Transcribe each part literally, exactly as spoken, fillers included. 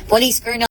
Police Colonel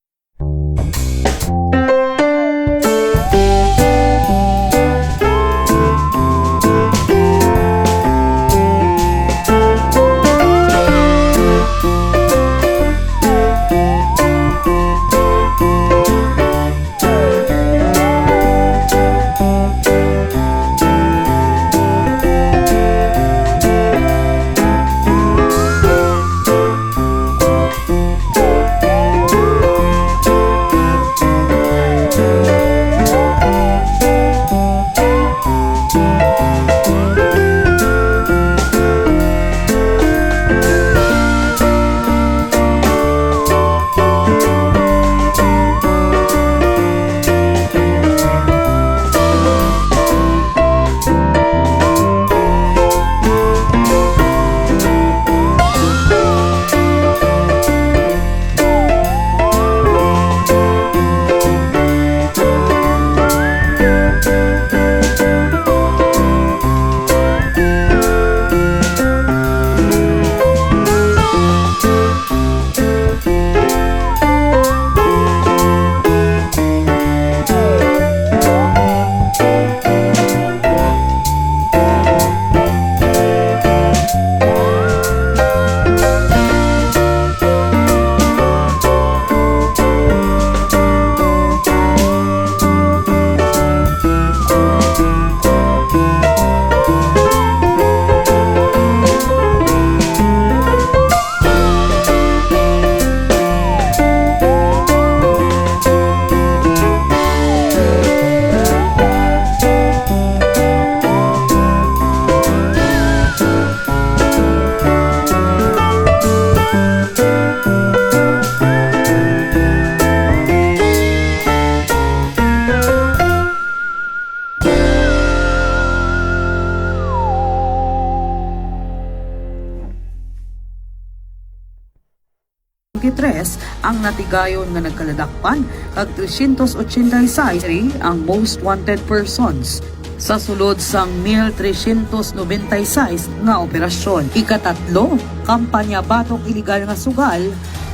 Tres ang natigayon nga nagkaladakpan, kag trescientos ochenta y seis ang most wanted persons. Sa sulod sang mil trescientos noventa y seis nga operasyon, ikatatlo, kampanya batok iligal nga sugal,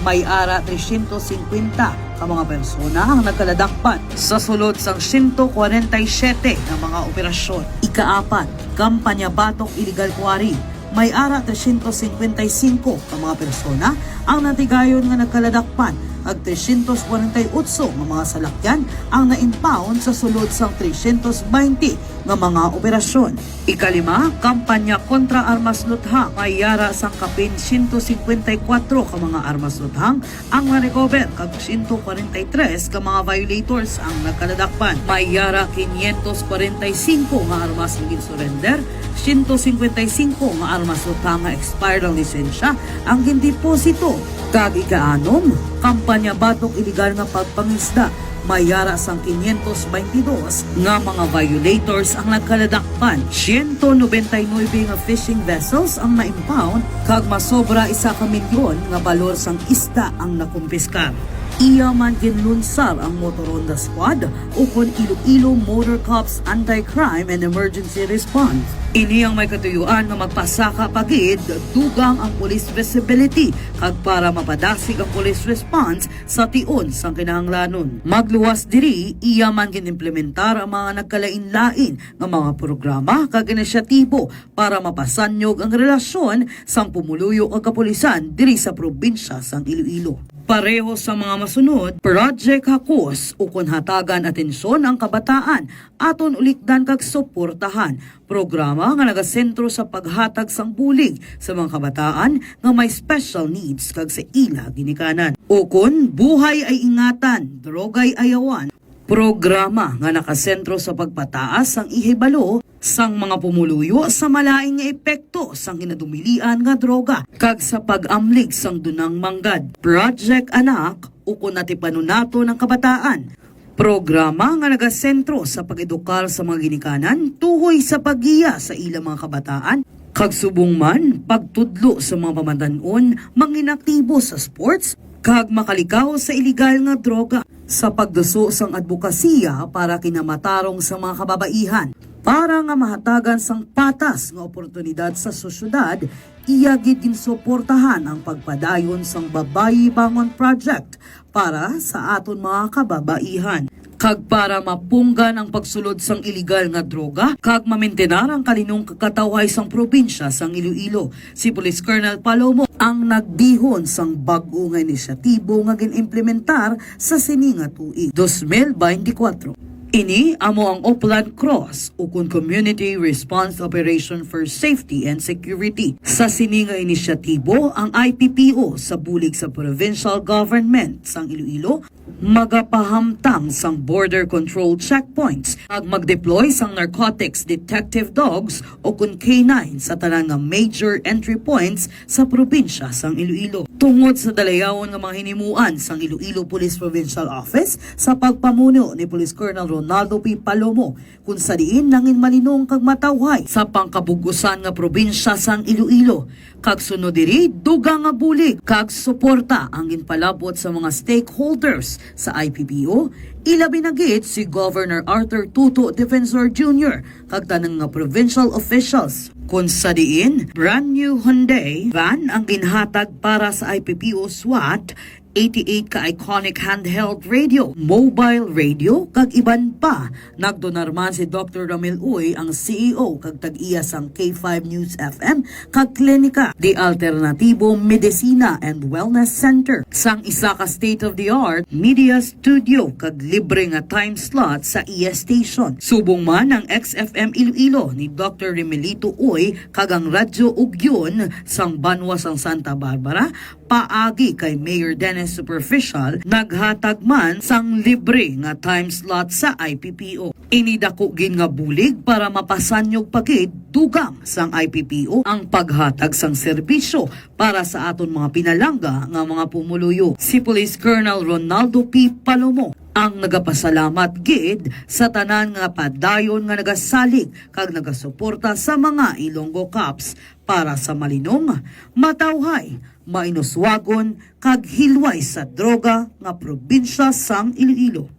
may ara trescientos cincuenta ka mga persona ang nagkaladakpan. Sa sulod sang ciento cuarenta y siete nga mga operasyon, ikaapat, kampanya batok iligal kuwari, may ara trescientos cincuenta y cinco ka mga persona ang natigayon nga nagkaladakpan, kag trescientos cuarenta y ocho nga mga salakyan ang na-impound sa sulod sang trescientos baynte nga mga operasyon. Ikalima, kampanya kontra armas luthang, may ara sang kapin ciento cincuenta y cuatro ka mga armas luthang ang na-recover, kag ciento cuarenta y tres ka mga violators ang nagkaladakpan. May ara quinientos cuarenta y cinco nga armas ang gin-surrender, ciento cincuenta y cinco nga armas luthang nga expired ang lisensya ang gindeposito. Kag ikaanom, kampanya batok iligal nga pagpangisda, may ara sang quinientos veintidós nga mga violators ang nagkaladakpan. Ciento noventa y nuebe nga fishing vessels ang na-impound, kag masobra isa ka milyon nga balor sang isda ang nakumpiskar. Iya man ginlunsar ang Motoronda Squad, ukon Iloilo Motor Cops Anti-Crime and Emergency Response. Ini ang may katuyuan nga magpasaka pa gid dugang ang police visibility, kag para mapadasig ang police response sa tion sang kinahanglanon. Magluwas diri, iya man gin-implementar ang mga nagkalain-lain nga mga programa kag inisyatibo para mapasanyog ang relasyon sang pumuluyo kag kapulisan diri sa probinsya sang Iloilo. Pareho sa mga masunod, Project Hakos, ukon hatagan atensyon ang kabataan, aton ulikdan kag suportahan. Programa nga nagasentro sa paghatag sang bulig sa mga kabataan nga may special needs kag sa ila ginikanan. Ukon, Buhay ay Ingatan, Droga'y Ayawan. Programa nga nakasentro sa pagpataas sang ihibalo sang mga pumuluyo sa malain nga epekto sang ginadumilian nga droga kag sa pag-amlig sang dunang manggad. Project Anak, ukon Atipanon Naton ang Kabataan. Programa nga nagasentro sa pag-edukar sa mga ginikanan tuhoy sa paggiya sa ilang mga kabataan, kag subong man, pagtudlo sa mga pamatan-on, mangin aktibo sa sports, kag makalikaw sa iligal nga droga. Sa pagduso sang adbokasiya para kinamatarong sa mga kababaihan, Para nga mahatagan sang patas nga oportunidad sa sosyedad, iya gid ginsuportahan ang pagpadayon sang Babayi Bangon Project para sa aton mga kababaihan. Kag para mapunggan ang pagsulod sang iligal nga droga kag mamintinar ang kalinong kag katawhay sang probinsya sang Iloilo, si Police Colonel Palomo ang nagdihon sang bag-o nga inisyatibo nga gin-implementar sa sini nga tuig, dos mil bente kuwatro. Ini amo ang Oplan Cross, ukon Community Response Operation for Safety and Security. Sa sini nga inisyatibo, ang I P P O sa bulig sa provincial government sang Iloilo magapahamtang sang border control checkpoints ag mag-deploy sang narcotics detective dogs ukon K nine sa tanan nga major entry points sa probinsya sang Iloilo. Tungod sa dalayawon nga mga hinimuan sang Iloilo Police Provincial Office sa pagpamuno ni Police Colonel Ronaldo P. Palomo, kung sa diin nangin malinong kag matawhay sa pangkabug-usan nga probinsya sang Iloilo, kag sunod diri, dugang nga bulig kag suporta ang ginpalabot sa mga stakeholders sa I P P O, ilabi na gid si Governor Arthur Toto Defensor Junior kag tanan nga provincial officials, kung sa diin brand new Hyundai van ang ginhatag para sa I P P O SWAT, eighty-eight ka iconic handheld radio, mobile radio, kag iban pa. Nagdonar man si Doctor Ramil Uy, ang C E O kag tag-iya sang K five News F M kag klinika, The Alternativo Medicina and Wellness Center, sang isa ka state-of-the-art media studio kag libre nga time slot sa iya station. Subong man ang X F M Iloilo ni Doctor Remelito Uy kag ang Radyo Ugyon sang banwa sang Santa Barbara, paagi kay Mayor Dennis Superficial, naghatag man sang libre nga time slot sa I P P O. Ini dako gid nga bulig para mapasanyog pa gid dugang sang I P P O ang paghatag sang serbisyo para sa aton mga pinalangga nga mga pumuluyo. Si Police Colonel Ronaldo P. Palomo ang nagapasalamat gid sa tanan nga padayon nga nagasalig kag nagasuporta sa mga Ilonggo Cops para sa malinong, matawhay, mainuswagon, kag hilway sa droga nga probinsya sang Iloilo.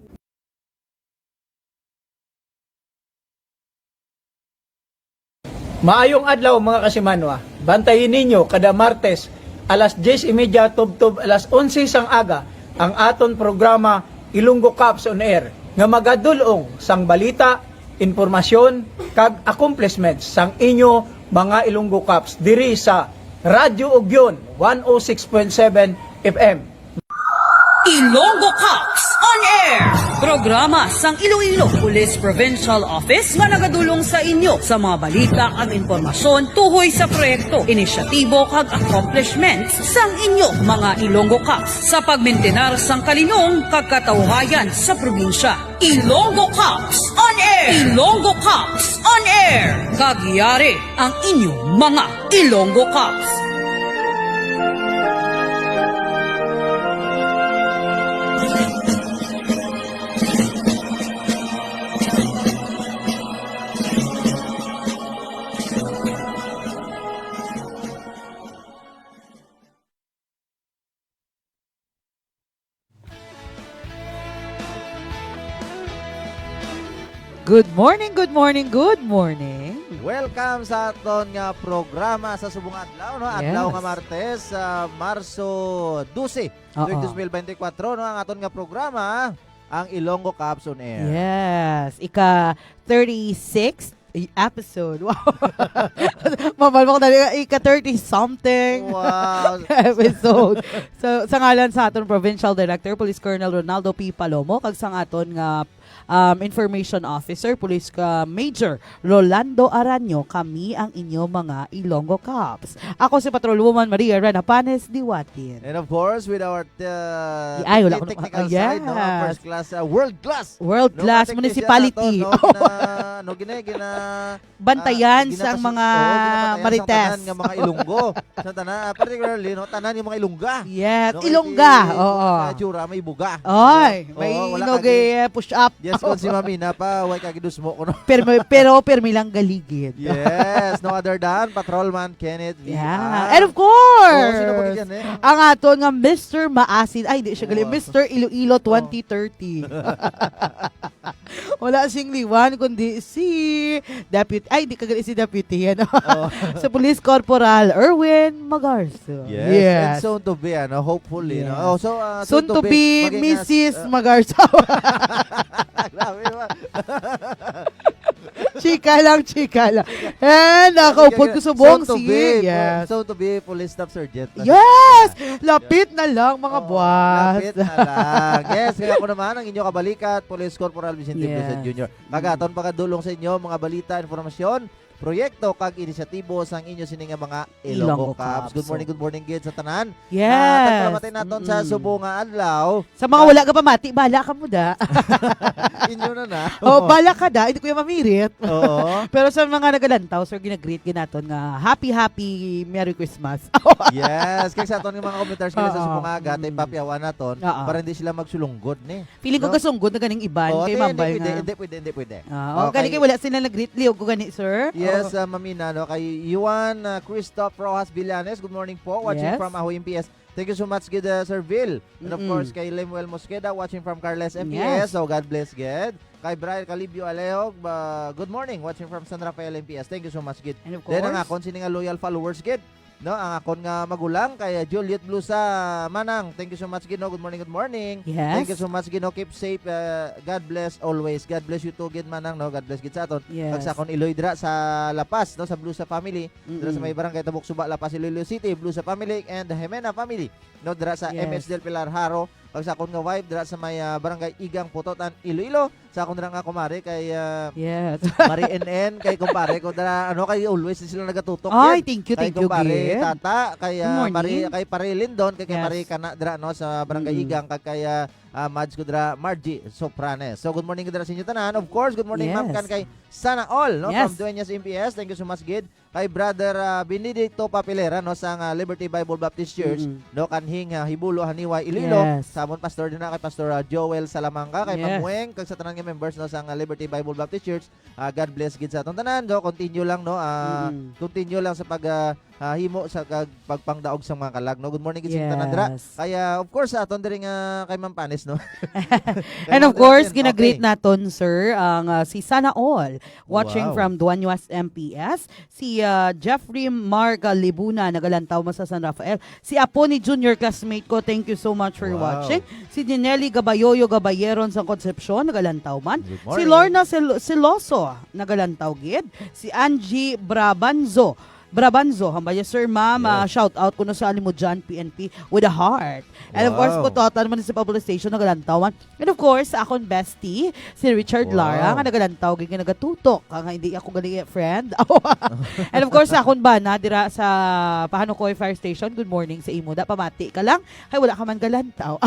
Maayong adlaw, mga kasimanwa. Bantayi ninyo kada Martes, alas diyes y media tubtob alas onse sang aga, ang aton programa Ilonggo Cops on Air, nga magadul-ong sang balita, impormasyon, kag accomplishments sang inyo mga Ilonggo Cops diri sa Radyo Ugyon one oh six point seven F M. Ilonggo Cops on Air! Programa sang Iloilo Police Provincial Office nga nagadulong sa inyo sa mga balita kag impormasyon tuhoy sa proyekto, inisyatibo, kag accomplishments sang inyo mga Ilonggo Cops sa pagmintinar sang kalinong kag katawhayan sa probinsya. Ilonggo Cops on Air! Ilonggo Cops on Air! Kag yari ang inyo mga Ilonggo Cops. Good morning, good morning, good morning. Welcome sa aton nga programa sa subong adlaw, no? Adlaw nga Yes. Martes, ah, Marso dose, Oo. tuig dos mil bente kuwatro, no? Ang aton nga programa, ang Ilonggo Cops on Air. Yes, ika thirty-six episode. Wow. Mabal mo ko dali, ika thirty something Wow. episode. So, sa ngalan sa aton Provincial Director, Police Colonel Ronaldo P. Palomo, kag sa aton nga, um, Information Officer, Police ka Major Rolando Aranyo, kami ang inyo mga Ilonggo Cops. Ako si Patrolwoman Maria Rana Panes Diwatin. And of course, with our, uh, Ay, wala ko na- technical ah, side, no? Yes. First class, uh, world class. World No, class Ate Kesia municipality. nato, no? Gina-, ano, gina-, gina-, Bantayan ah, sang ginapasu-, mga oo, ginabantayan sang marites. tanan nga mga Ilonggo. Sa tanan, ah, particularly, no, tanan yung mga Ilongga. Yes, No, kay Ilongga, di, oo. mga tsura, may buga. Oy, No? may Oo, wala inog, ka gi- eh, push up. Yes, kung si Mami na pa, way ka gidusmo ko, no? Pero, pero, pero may lang galigid. Yes, no other than Patrolman Kenneth V R. Yeah. And of course, Oh, sino ba yan, eh? Ang aton nga Mister Maasin. Ay, di siya gali. Oh. Mister Iloilo Oh. twenty thirty. Wala sing liwan, kundi si Deputy. Ay, di ka gali si Deputy, ano? Oh. Sa Police Corporal Erwin Magarza. Yes, Yes. and soon to be, ano, hopefully, no? Yes. Oh, so, uh, Soon to be, maging as-, Missus uh, Magarza. Grabe naman. Chika lang, chika lang. And, uh, Sige, kaupod sige. ko subong, Soon to sige. be, Yes. soon to be police staff sergeant. Yes! Lapit na lang, mga Oo, boss. lapit na lang. Yes, kaya ako naman ang inyo kabalikat, Police Corporal Vicente Yes. Blessed Junior. Kag Mm. aton pagadulong sa inyo, mga balita, informasyon, proyekto, kag inisyatibo sang inyo sini nga mga Ilonggo Ilonggo Cops. Cops. Good morning, good morning, gid sa tanan. Yes. Ah, tagpalamatay naton sa Mm-mm. subo nga adlaw. Sa mga Ah. wala ka pamati, bala ka mo da. Inyo na na. Oh, Oo. bala ka da. Hindi ko yung mamirit. Oo. Pero sa mga nagalantaw, sir, ginagreet ginaton nga happy, happy Merry Christmas. Yes. Kaya sa aton nga mga commenters, kila sa Oo. subo nga aga, tay Mm. papyawan naton, Oo. para hindi sila magsulunggod, ni. Feeling ko No? kasunggod na ganing iban Oo, kay hindi, Mambay hindi pwede, nga. hindi pwede, hindi pwede. Ah, oh, Okay. gani kay wala sila nag-greet liog ko gani, sir. Yes, Oh. ah, Ma'am Ina, no? Kay Juan, ah, Christoph Rojas Villanes, good morning po. Watching Yes. from Aho M P S. Thank you so much, gid, ah, Sir Vil. And of Mm-mm. course, kay Lemuel Mosqueda, watching from Carles M P S. Yes. So, God bless, gid. Kay Brian Calibio Aleog, ah, good morning, watching from San Rafael M P S. Thank you so much, gid. And of Then, ang course, akon sini nga loyal followers, gid. No, ang akon nga magulang kay Juliet Blusa Manang. Thank you so much, gid, no. Good morning, good morning. Yes. Thank you so much, gid, no. Keep safe. Uh, God bless always. God bless you too, gid, Manang, no. God bless gid sa aton. Yes. Kag sa akon iloy dira sa La Paz, no, sa Blusa family. Dira sa Mm-mm. may barangay Tabuk Suba, La Paz, Iloilo City, Blusa family and the Jimena family, no, dira sa Yes. M H Del Pilar Jaro. Kag sa akon nga wife dira sa may, ah, barangay Igang Putotan, Iloilo. Sa akon dira nga kumare kay, ah, Yes. Marie N N, kay kumpare ko dira, ano, kay always sila nagatutok Ay, yan. thank you, Kay thank you, kumpare Gid. Tata, kay, Good ah, morning. Marie, kay Pare Lindon, kay, kay Yes. Marie Kana dira, no, sa Barangay Mm-mm. Igang, kag kay, ah, ah, Mads ko dira, Margie Sopranes. So, good morning dira sa inyo tanan. Of course, good morning, ma'am, Yes. kan kay Sana All, no, Yes. from Dueñas M P S. Thank you so much, gid. Kay Brother, ah, Benedicto Papilera, no, sa, ah, Liberty Bible Baptist Church, Mm-mm. no, kanhing, ah, Hibulo, Haniwa, Iloilo. Yes. Sa amon pastor din na kay Pastor, ah, Joel Salamanca, kay Yes. Ma'am Weng, kag sa tanan nga members, no, sa, ah, Liberty Bible Baptist Church. Ah, God bless gid sa atong tanan, no? Continue lang, no? Ah, Mm. continue lang sa pag, ah, ah, himo sa kag pagpangdaog sa mga kalag, no? Good morning gid sa tanan dira. Yes. Kaya, of course, sa aton diri nga kay Ma'am Panis, no? Kay And of Ma'am course, Panis, ginagreet okay. naton, sir, ang, ah, si Sana All, watching Wow. from Dueñas M P S, si, ah, Jeffrey Marga Libuna, nagalantaw man sa San Rafael. Si apo ni junior classmate ko, thank you so much for Wow. watching. Si Dinelli Gabayoyo Gabayeron sa Concepcion, nagalantaw man. Good Si morning. Lorna Cel-, Celoso, nagalantaw gid. Si Angie Brabanzo. Brabanzo, hambal niya, "Sir, ma'am, ah, Yes. shout out kuno sa Alimodian P N P with a heart." And of course, Wow. Cotaotan Municipal Police Station, nagalantaw man. And of course, sa akon bestie, si Richard Wow. Lara, nga nagalantaw, gid nga nagatutok. Ah, nga hindi ako gali friend. And of course, sa akon bana, dira sa Pahanukoy Fire Station, good morning sa imo. Da, pamati ka lang. Kay wala ka man galantaw.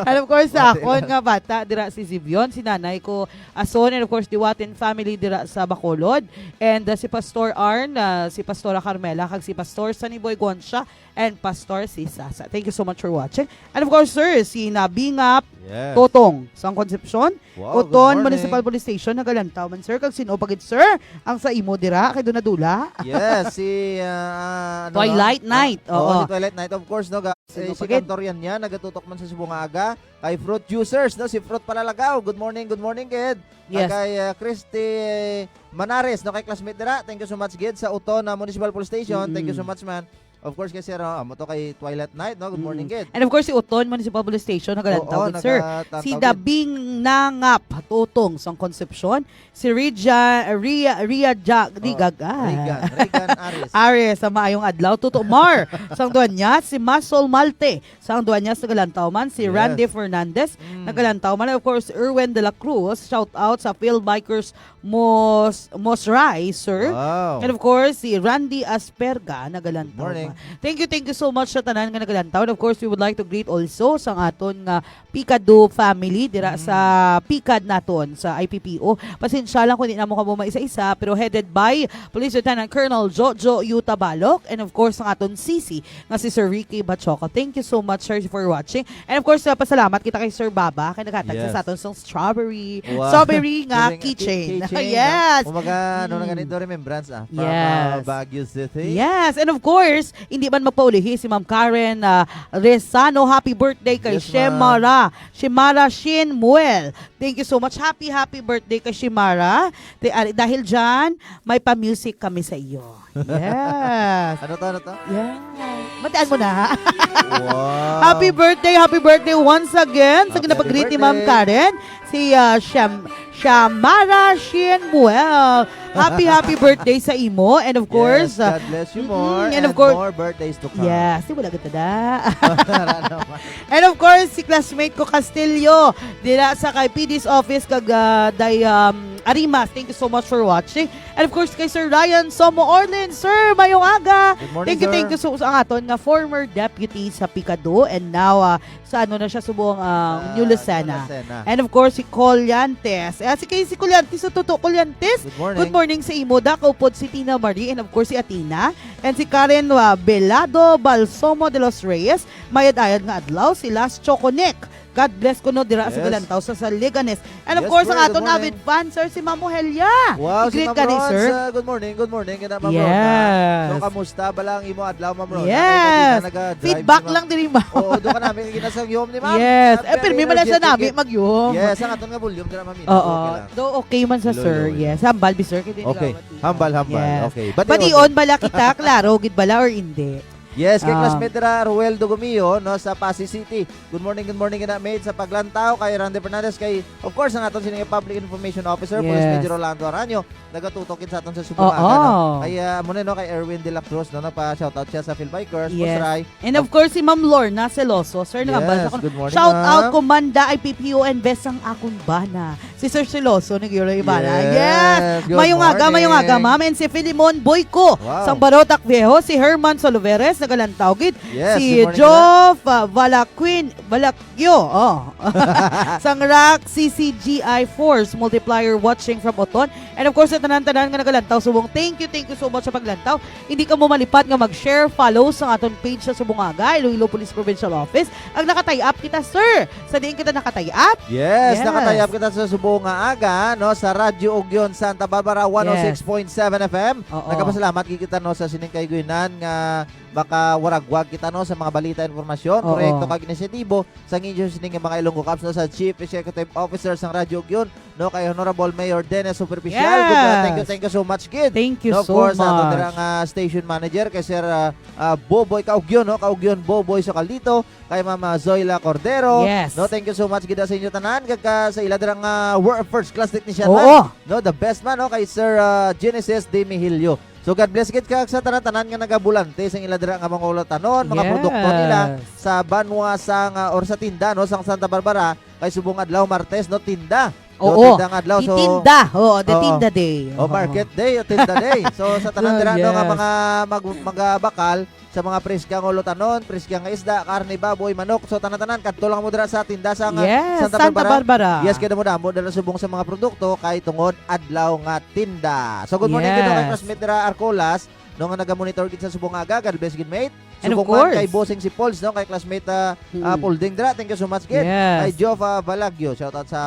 And of course, sa Pati akon lang. nga bata, dira si Zivion, si nanay ko, Ason, and of course, Diwatin family dira sa Bacolod. And, uh, si Pastor Arn, uh, si Pastora Carmela, kag si Pastor Saniboy Gonsia, and Pastor si Sasa. Thank you so much for watching. And of course, sir, si Nabingap Yes. Totong, sang Concepcion, Wow, good Oton morning. Municipal Police Station, nagalantaw man, sir. Kag sino pa gid, sir, ang sa imo dira, kay Donadula? Yes, si, ah, ano, Twilight no? Night, Ah, oo, oo. si Twilight Night, of course, no, ga-, Sino eh, pa si gid? Kantorian niya, nagatutok man sa Subo nga aga. Kay Fruit Juicers, no, si Fruit Palalagaw. Good morning, good morning, gid. Yes. Kay, ah, Christy Manares, no, kay classmate dira. Thank you so much, gid, sa Oton, ah, Municipal Police Station. Thank you so Mm. much, man. Of course, kay Sir, ah, amo to kay Twilight Night, no? Good morning, Mm. gid. And of course, si Oton Municipal Police Station, nagalantaw Oo, gid, sir. nagalantaw Si gid. Dabing Nangap Tutong sang Concepcion, si Rija, Ria, Ria Ja-, Oh, Rigag, ah. Regan, Regan Ares. Ares, sa maayong adlaw. Tuto Mar, sang Dueñas, si Masol Malte, sang Dueñas, nagalantaw man. Si Yes. Randy Fernandez, Mm. nagalantaw man. Of course, Erwin de la Cruz, shout out sa Field Bikers Mos-, Mosray, sir. Wow. And of course, si Randy Asperga, nagalantaw Good morning. Thank you, thank you so much sa tanan nga nagalantaw. And of course, we would like to greet also sa aton nga Picado family dira sa Picad naton sa I P P O. Pasensya lang kung di na mo kamo maisa-isa, pero headed by Police Lieutenant Colonel Jojo Yu Tabalok and of course ang aton C C nga si Sir Ricky Bachoco. Thank you so much, sir, for watching. And of course, uh, pasalamat kita kay Sir Baba kay naghatag sa Yes. aton sang strawberry. Wow. Strawberry nga Strawberry nga ki-, keychain. keychain, no? Yes. Kumbaga, ano na Mm. ganito, remembrance, ah, from, Yes. uh, Baguio City. Yes, and of course, hindi man magpaulihi si Ma'am Karen, ah, Resano. Happy birthday kay Yes, ma'am. Shemara. Shemara Shin Muel. Thank you so much. Happy, happy birthday kay Shemara. Ti-, ah, dahil dyan, may pa-music kami sa iyo. Yes. Ano to, ano to? Yeah. Batian mo na. Wow. Happy birthday, happy birthday once again. Sa Happy, ginapag-greet happy ni Ma'am birthday. Karen, si, ah, Sham-, Shamara Shin Muel. Happy, happy birthday sa imo. And of course, Yes, ah, God bless you mm-mm, more and of and course, more birthdays to come. Yes, di wala ganda. Wala naman. And of course, si classmate ko Castillo, dira sa kay P D's office kag, ah, Day, um, Arimas. Thank you so much for watching. And of course, kay Sir Ryan Somo Orlin. Sir, mayong aga. Good morning, Thank you, sir. thank you so, sa aton nga former deputy sa Picado and now, ah, sa ano na siya subong, ah, Sa New Lucena. New Lucena. And of course, si Colliantes. Eh, si kay si Colliantes, sa Toto Colliantes. Good morning. Good morning sa imo. Dako pod si Tina Marie and of course si Athena. And si Karen, ah, Belado Balsomo de los Reyes. Mayad-ayad nga adlaw si Las Choconek. God bless kuno dira sa Yes. Galantaw sa, sa Leganes. And of Yes, course, ang sir. Good aton morning. avid fan, sir, si Ma'am Ohelia. Wow, si I-greet Ma'am ka ni Ron, sir. sa, good morning, good morning, kana Ma'am Ron, ha? Yes. So, kamusta ba lang imo adlaw, Ma'am Ron? Yes. Ay, kanina naga-drive Feedback si Ma'am. lang diri, Ma'am. Oo, doon ka namin, kinasangyom ni Ma'am. Yes. Sa Eh, pirmi very man na siya energetic. nami, magyom. Yes, ang aton nga volume, dira, Ma'am, Oo. okay lang. Do, okay man sa Loy, sir. loy. Yes. Hambal, bi, sir, kay di Hello. nagawat. Hambal, hambal. Yes. Okay. Bation. Bation bala kita, klaro, gid bala or hindi? Yes, kay Um, classmate dira, Ruel Dugumio, no, sa Passi City. Good morning, good morning, kana, mate, sa paglantaw, kay Randy Fernandez, kay, of course, ang aton sini nga Public Information Officer, Police Yes. Major Rolando Aranyo, nagatutok gid sa aton sa subong Oo. aga, no? Kay, ah, amo na, no, kay Erwin de la Cruz, no, nagpa-shoutout siya sa Philbikers, Yes. Pusray. And of Of course, si Ma'am Lorna Celoso, sir, Yes, nagambal sa kuno. good morning, Shout out, ma'am. Comanda, I P P O, and best ang akon bana. Si Sir Celoso, nag-Yuro Ibarra. Yes. Yes. Good Mayong aga, mayong aga, morning. ma'am. And si Filimon Boyco, Wow. sang Barotac Viejo, si Herman Soloveres, nagalantaw gid. Yes, Si good morning, Geoff, ah, Valaquin, Valakyo, oh. Sang Rock C C G I Force Multiplier watching from Oton. And of course, sa tanan-tanan nga nagalantaw subong, thank you, thank you so much sa paglantaw. Hindi kamo malipat nga mag-share, follow sa aton page sa Subong Aga, Iloilo Police Provincial Office. Ang naka-tie up kita, sir. Sa diin kita naka-tie up? Yes, Yes. naka-tie up kita sa Subong nga Aga, no, sa Radyo Ugyon Santa Barbara, Yes. one oh six point seven F M. Oo. Nagapasalamat gid kita, no, sa sining kahigayonan nga makawaragwag kita, no, sa mga balita, impormasyon, Oo. proyekto, kag inisyatibo sa inyo sining mga Ilonggo Cops, no, sa Chief Executive Officer sang Radyo Ugyon, no, kay Honorable Mayor Dennis Superficial. Yes. Good, uh, thank you, thank you so much, gid. Thank you No, of so course, sa ato much. dira nga station manager, kay Sir, uh, uh, Boboy Kaugyon, no, Kaugyon Boboy Socalito, kay Ma'am, uh, Zoila Cordero. Yes. No, thank you so much, gid, sa inyo tanan, kag, uh, sa ila dira nga wor-, first class technician Oo. man, no, the best man, no, kay Sir, uh, Genesis De Mihilio. So, God bless gid ka sa tanan-tanan nga nagabulante sa ila dira nga mga ulatanon, mga Yes. produkto nila sa banwa sang, uh, or sa tinda, no, sang Santa Barbara, kay subong adlaw Martes, no, tinda. Oo. So, tinda nga adlaw, The so, tinda. Oo, the Oo. tinda day. O, Oo. market day, o tinda day. So, sa tanan Oh, dira, no, nga yes. mga mag-, magabakal sa mga preska nga ulutanon, preska nga isda, karne, baboy, manok. So, tanan-tanan, kadto lang mo dira sa tinda sa nga Yes, Santa Santa Barbara. Barbara. Yes, kay damo-damo dira subong sa mga produkto, kay tungod adlaw nga tinda. So, good morning, Yes. gid, no, kay classmate dira, Arcolas, no, nga naga-monitor gid sa Subong Aga. God bless gid, mate. And of Subong man course. kay Bossing si Pauls, no, kay classmate, ah, Mm. ah, Pulding dira. Thank you so much, gid. Yes. Kay Geoff, ah, Balagyo. Shout out sa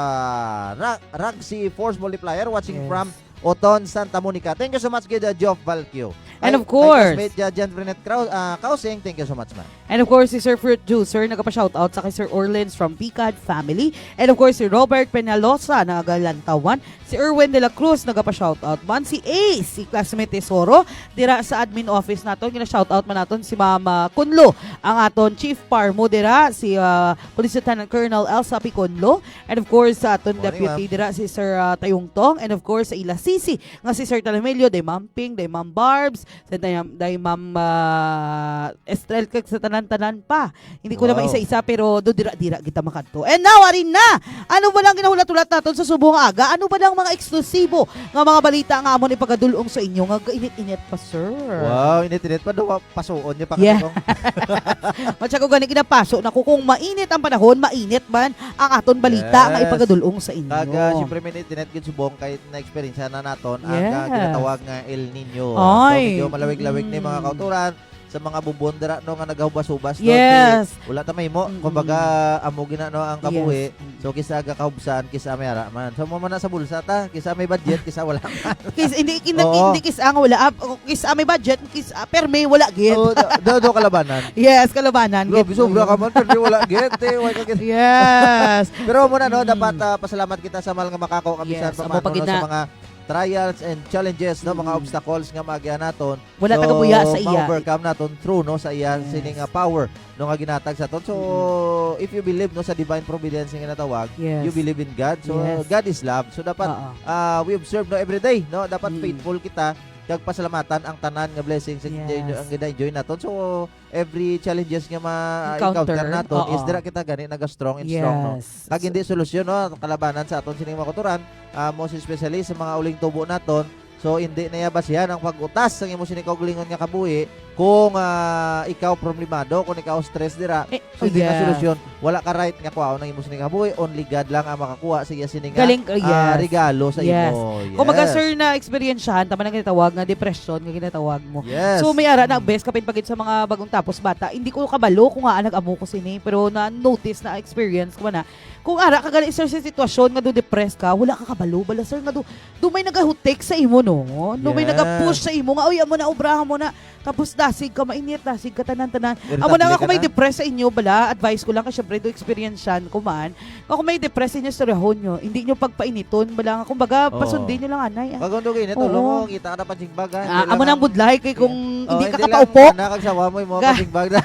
Ra-, Raxi Force Multiplier, watching Yes. from Oton, Santa Monica. Thank you so much, gid, uh, Geoff Balagyo. And Kay, of course. kay classmate, uh, Jen Renette Crau-, uh, Kausing, thank you so much, ma'am. And of course, si Sir Fruit Juicer, nagapa-shoutout sa kay Sir Orleans from Picad family. And of course, si Robert Peñalosa, nagalantawan. Si Erwin de la Cruz, nagapa-shoutout man. Si Ace, si classmate Tesoro, dira sa admin office naton. Gina-shoutout man naton si Ma'am, uh, Kunlo, ang aton chief parmo dira, si, uh, Police Lieutenant Colonel Elsa P. Kunlo. And of course, sa aton Morning, deputy ma'am. dira, si Sir, uh, Tayungtong. And of course, sa ila sisi, nga si Sir Talamilio, day Ma'am Ping, day Ma'am Barbs, Sa day, day Ma'am, ah, Estrel, kag sa tanan-tanan pa. Hindi ko na Wow. maisa-isa, pero do dira-dira kita makadto. And now, ari na! Ano ba lang ginahulat-hulat naton sa subong nga aga? Ano ba lang mga eksklusibo nga mga balita nga amon ipagadul-ong sa inyo nga gainit-init pa, sir? Wow, init-init pa. Daw pasuon niya pa Yeah. kasi kung Matsa ko gani, ginapaso na ko. Kung mainit ang panahon, mainit man ang aton balita nga Yes. ipagadul-ong sa inyo. Kag, ah, siyempre, may init-init gid subong kay na-eksperyensya na naton ang, ah, Yes. ginatawag nga El Niño. So, Ay. medyo malawig-lawig ni mga Mm-mm. kauturan sa mga bubon dira, no, nga nagahubas-hubas, no? Yes. Kay wala ta mahimo. Mm-mm. Kumbaga, amo gina, no, ang kabuhi. Yes. Mm-mm. So, kis-a gakahubsan, kis-a may ara man. So, mo man na sa bulsa ta, kis-a may budget, kis-a wala man. Kis-, hindi, hindi, Oo. hindi kis-a nga wala. Ah, o, kis-a may budget, kis-a permi, wala gid. Oo, do, do, do kalabanan. Yes, kalabanan Grabe, gid. sobra ka man, permi wala gid. Eh, wala ka gid. Yes. Pero muna, no, Mm. dapat, ah, pasalamat kita sa mahal nga makako, kabisan Yes, pa amo man, pa no, gid sa na. mga trials and challenges, no, mga Mm. obstacles nga maagian naton. Wala So, tagabuya sa iya. ma-overcome naton through, no, sa iya Yes. sining, ah, power, no, nga ginatag sa aton. So, Mm. if you believe, no, sa divine providence nga ginatawag, Yes. you believe in God. So, Yes. God is love. So, dapat, Oo. ah, we observe, no, every day, no, dapat Mm. faithful kita kag pasalamatan ang tanan nga blessings nga Yes. gina-enjoy, ang gina-enjoy naton. So, every challenges nga ma-, Encounter. encounter naton is Oo. dira kita gani naga-strong and strong, no? Yes. Kag hindi solusyon, no, ang kalabanan sa aton sining mga kauturan, ah, most especially sa mga uling tubo naton. So, hindi na iya basihan ang pag-utas sang imo sining kaugalingon nga kabuhi kung, ah, ikaw problemado, kung ikaw stress dira. Eh, So, hindi na yeah. solusyon. Wala ka right nga kuhaon ang imo sining kabuhi. Only God lang ang makakuha sa iya sining nga, Galing, uh, ah, yes. regalo sa Yes. imo. Kumbaga, Yes. sir, na-eksperyensyahan, tama na ginatawag nga depression nga ginatawag mo. Yes. So, may ara na, Mm. best, kapin pagid sa mga bagong tapos bata. Hindi ko kabalo kung nga nag-amo ko sini, pero na-notice, na-experience ko na. Kung ara ka gali, sir, sa sitwasyon nga do depressed ka, wala ka kabalo bala, sir, nga do, do may nagahutik sa imo, no? Do may Yes. nagapush sa imo nga, "Uy, amo na, obrahan mo na." Tapos dasig ka, mainit, dasig ka, tanan-tanan. Amo na nga, Irritable kung ka may na. depressed sa inyo, bala, advice ko lang, kay syempre, do experience yan, kuman. Nga kung may depressed sa inyo, istoryahon nyo. Hindi nyo pagpainiton, bala nga. Kumbaga, Oo. pasundin nyo lang, anay, ah. Pag undo kainit, Oo. ulo mo, kita ka na pansigbag, ha? Ah, Hindi amo lang nang ang budlay, kay kung Oo, hindi ka hindi lang kapaupo. anak, agsawa mo, yung mga Ga- pansigbag na.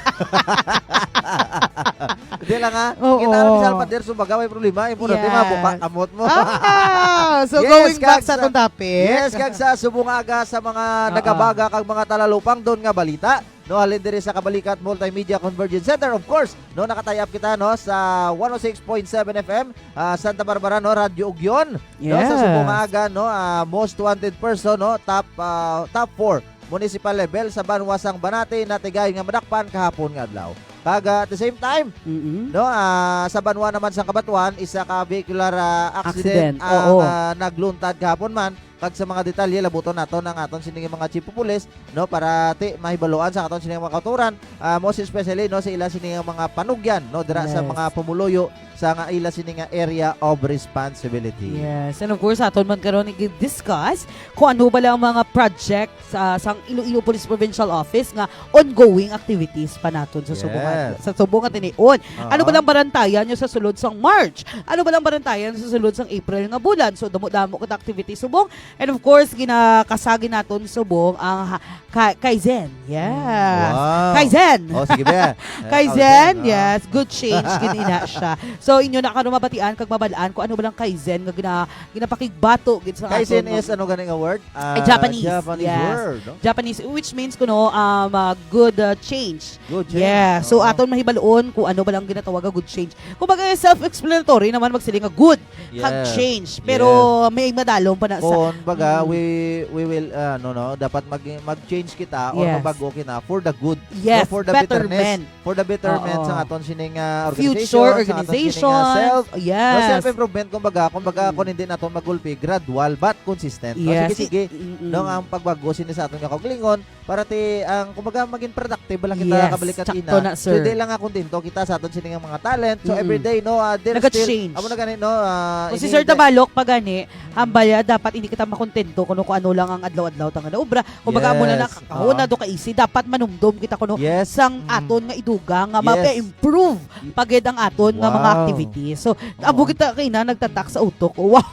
Hindi lang, ha? Oo. Kita ka na, bisan pader, sumbaga, may problema. Imo na, di ba, Yes. buka, kamot mo. Ah! So, Yes, going back kag sa sa atong topic. Yes, kag sa subong nga aga sa mga Oo. nagabaga kag mga talalupang don nga balita, no, halin diri sa Kabalikat Multimedia Convergence Center. Of course, no, naka-tie up kita, no, sa one oh six point seven F M, ah, Santa Barbara, no, Radyo Ugyon, no, sa Yes. subong nga aga, no, ah, most wanted person, no, top, ah, top four municipal level sa banwa sang Banate, natigayon nga madakpan kahapon nga adlaw. Kag, ah, at the same time, Mm-mm. no, ah, sa banwa naman sang Cabatuan, isa ka vehicular, ah, accident Accident, ang, oo. ah, nagluntad kahapon man. Kag sa mga detalye, labuton naton ang aton sining mga chief of police, no, para ti mahibaluan sa aton sining mga kauturan, ah, most especially, no, sa ila sining mga panugyan, no, dira sa Yes. mga pumuluyo sa nga ila sining nga area of responsibility. Yes, and of course, aton man karon i-discuss kung ano ba lang ang mga projects, ah, sang Iloilo Police Provincial Office nga ongoing activities pa naton sa subong Yes. nga, sa subong nga tinion. Ano ba Ah. lang barantayan nyo sa sulod sang March? Ano ba lang barantayan sa sulod sang April nga bulan? So, damo-damo kita activities subong. And of course, ginakasagi naton subong ang ha-, ka-, Kaizen. Yes. Wow. Kaizen. Oh, sige ba? Eh, Kaizen, Kaizen, ah. yes. Good change, gid ina siya. So, inyo na karon mabatian kag mabal-an kung ano ba lang Kaizen nga gina-, ginapakigbato gid sa Kaizen aton, no? is ano gani nga word? Ah, Japanese, Japanese yes. word, no? Japanese, which means kuno, um, uh, good, uh, change. Good change. Yeah. So, Oo. aton mahibalon kung ano ba lang ginatawag nga good change. Kumbaga, self-explanatory naman magsiling nga good kag Yes. change. Pero Yes. may madalom pa na sa Kung baga, Mm. we, we will, uh, no, no, dapat mag-, mag-change kita or Yes. mabago kita for the good. Yes, No, for the betterment. betterment. For the betterment Oo. sa aton sining, ah, Future organization, sa aton sining, ah, organization. self. Yes. No, self-improvement, kumbaga, kumbaga, Mm. kung hindi naton magulpi, gradual but consistent. No, Yes. sige, sige. Mm-mm. No, ang pagbago sini sa aton nga kaugalingon, para ti, ang, kumbaga, maging productive lang kita Yes. kabalikat Sakto ina. na, So, sir. di lang nga kontento kita sa aton sining mga talent. So, Mm-mm. every day, no, ah, there's Nag-change. still, amo na gani, no, ah, Kung si ini-, Sir Tabalok pa gani, ang baya, dapat hindi kita makontento kung, kung ano lang ang adlaw-adlaw ta nga naobra. Kumbaga, amo na Yes. nakakahon Oo. na do ka easy. Dapat manumdom kita kuno Yes. sang Mm. aton nga idugang nga Yes. ma-improve Y-, pa gid ang aton nga mga wow. activities. So, Oo. amo kita kay na nagtatak sa utok. Wow.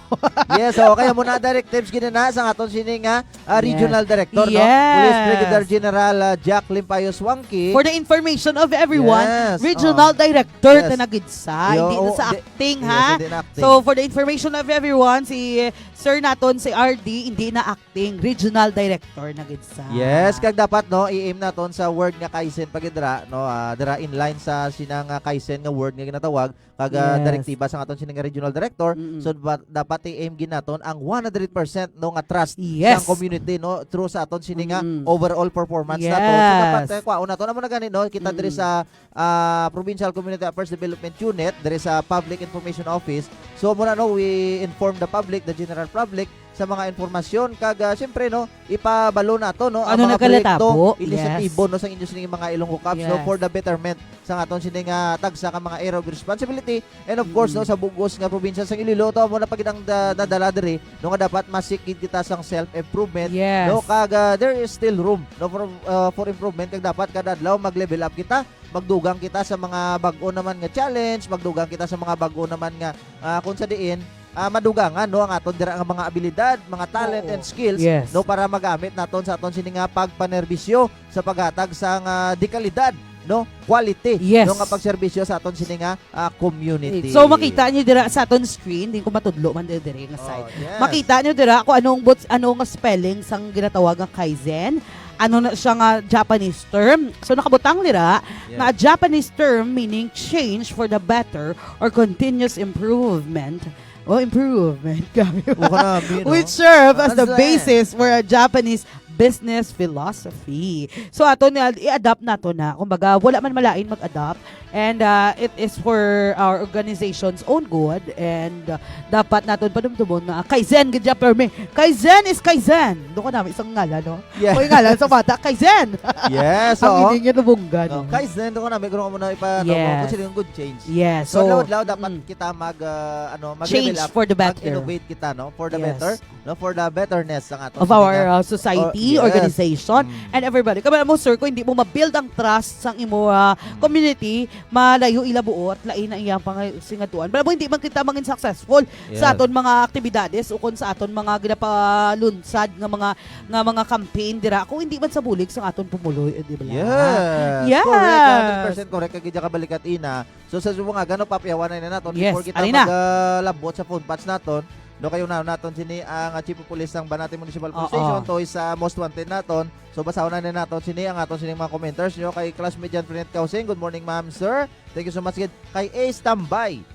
Yes, so kaya mo na directives gid na sa aton sini nga, ah, Yes. regional director, no? Yes. Police Brigadier General, ah, Jack Limpayo Swangki. For the information of everyone, Yes, regional oo. director Yes. ta na gid sa, Yo, hindi na oh, sa di-, acting, yes, ha? hindi na acting. So, for the information of everyone, si Sir naton, si R D, hindi na acting, regional director na gid sa. Yes, kag dapat, no, i-aim naton sa word nga kaizen pa gid dira, no, ah, dira in line sa sina nga kaizen nga word nga ginatawag, kag, ah, Yes. direktiba sang aton sini nga regional director. Mm-mm. So, ba-, dapat i-aim gid naton ang one hundred percent, no, nga trust Yes. sa community, no, through sa aton sini nga Mm-mm. overall performance nato. So, dapat, Yes. eh, kwaon naton. Amo na gani, no, kita diri Mm-mm. sa, ah, Provincial Community Affairs Development Unit, diri sa Public Information Office. So, muna, no, we inform the public, the general public, sa mga impormasyon, kag, ah, siyempre, no, ipabalo nato, no, ang Ano mga proyekto, nagkalatabo? Inisyatibo, Yes. no, sa inyo sining mga Ilonggo Cups, no, Yes. for the betterment sa aton sini nga tagsa ka mga area of responsibility, and of course, no, Mm. sa bug-os nga probinsya sang Iloilo, to amo na pa gid ang da-, nadala diri, no, nga dapat masik gid kita sang self-improvement, Yes. no, kag, ah, there is still room, no, for, ah, for improvement, kag dapat kada adlaw mag-level up kita, magdugang kita sa mga bag-o naman nga challenge, magdugang kita sa mga bag-o naman nga, ah, kung sa diin, ah, madugangan, no, ang aton dira nga mga abilidad, mga talent Oo. and skills, Yes. no, para magamit naton sa aton sini nga pagpanerbisyo sa paghatag sa nga dekalidad, no, quality, Yes. no, nga pagserbisyo sa aton sini nga, ah, community. So, makita niyo dira sa aton screen, di ko matudlo man diri, diri nga Oh, side. Yes. Makita niyo dira kung anong buts-, ano nga spelling sang ginatawag nga kaizen. Ano na siya nga Japanese term? So, nakabutang dira Yes. na a Japanese term meaning change for the better or continuous improvement. Oh, improvement. Grabe. O, kanami, no? Which serve as the Ano sa basis for a Japanese business philosophy. So, ato na, i-adapt nato na. Kumbaga, wala man malain mag-adapt. And, uh, it is for our organization's own good. And, uh, dapat naton padumdumon na kaizen gid siya, permi. Kaizen is kaizen. Doon ko namin isang ngalan, no? Yeah. O, yung ngalan sa bata, kaizen. Yes, Ang oo. Hindi niya lubunggan. No, kaizen, doon ko namin, kung ano ipa-, Yes. kung sino yung good change. Yes, So, so, adlaw-adlaw, dapat mm. kita mag, uh, ano, mag-level Change up, for the better. Mag-innovate kita, no? For the Yes. better, no? For the betterness ng aton Of our, mga uh, society, or, yes. organization, Mm. and everybody. Kaya mo, sir, kung hindi mo ma-build ang trust sa imo, uh, Mm. community, malayo ila buot, lain ang iyang pang-, singatuan. Pero hindi man kita mangin successful sa Yes. aton mga aktibidades o kung sa aton mga ginapalunsad nga mga, nga mga campaign dira, kung hindi man sa bulig sa aton pumuloy, eh, di ba? Yes, Yes. correct. Hundred percent correct. Kag gid kabalikat ina. So, sa subong nga, gano, papiyawanay na naton Yes, before kita ali na. mag, ah, labot sa phone patch naton. No, kayo na naton sini ang, ah, Chief of Police sang Banate Municipal Police Oo. Station, to is, ah, most wanted naton. So, basahon na naton sini ang aton sini mga commenters nyo. Kay classmate John Fernet Kausing, "Good morning, ma'am, sir." Thank you so much gid. Kay Ace Tambay,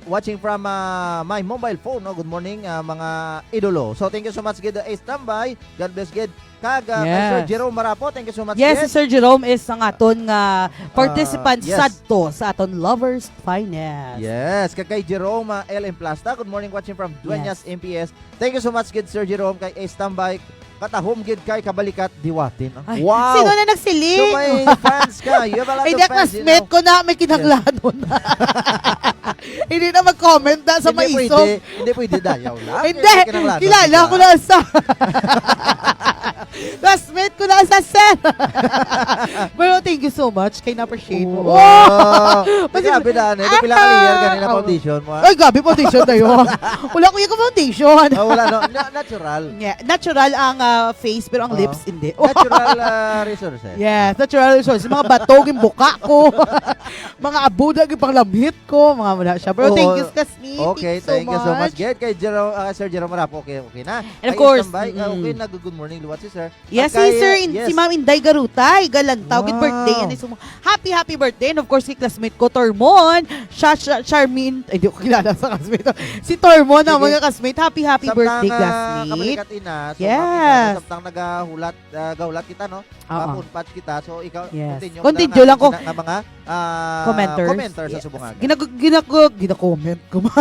watching from, ah, my mobile phone, no? Good morning, ah, mga idolo. So, thank you so much gid, Ace Tambay. God bless gid. Kag, ah, kay Sir Yes. Jerome Marapo, thank you so much Yes, gid. Si Sir Jerome is ang aton nga Ah, participant yes. sadto sa aton Lovers Finest. Yes, kag kay Jerome, ah, L M Plasta, good morning, watching from Dueñas Yes. M P S. Thank you so much gid, Sir Jerome, kay Ace Tambay. Katahom gid kay Kabalikat Diwatin. Ay, Wow! sino na nagsiling? So, may fans ka. You have a lot Ay, of di, fans, you classmate know. ko na, may kinahanglanon. Yes. Hindi na mag-comment na sa Hindi maisog. pwede, hindi pwede dayaw lang. Hindi, Kaya kinahanglan kilala kita. ko na sa classmate ko na sa sir. Pero thank you so much kay na-appreciate mo. Wow. Wow! Ay, Kasi grabe na, ano, pila ka layer Ah! ganina Oh. foundation mo, ah? Ay, grabe foundation na yun. Wala ko yung foundation. Ah, wala, no? Na-, natural. Yeah, natural ang, ah, face, pero ang Oo. lips, hindi. Natural, ah, resources. Yes, natural resources. Mga bato, yung buka ko. Mga abuda, yung panglamhit ko. Mga wala siya. Pero thank Oo. you, Kasmi. Okay, Thank you so thank you so much. much. Gid kay Jerome, ah, Sir Jerome Rap. Okay, okay na. And of Kay course, Tambay, ah, okay, mm. nag-good morning liwat si Sir. Yes, At si kay, Sir, in-, yes. si Ma'am Inday Garutay, galantaw, good Wow. birthday. Yan is um, happy, happy birthday. And of course, si classmate ko, Tormon, Sha-, Sha-, Charmin, ay, di ko kilala sa classmate. Si Tormon, ang Sige. mga classmate, happy, happy Samtang, birthday, ah, classmate. kabalikat ina, so, Yes. makita, samtang nagahulat, ah, gahulat kita, no? Oo. Mapunpat kita. So, ikaw, Yes. continue Continue ka na lang ko. sina-, nga mga, ah, Commenters. commenters sa Yes. subong aga. Ginag-, ginag-, gina-comment ko man.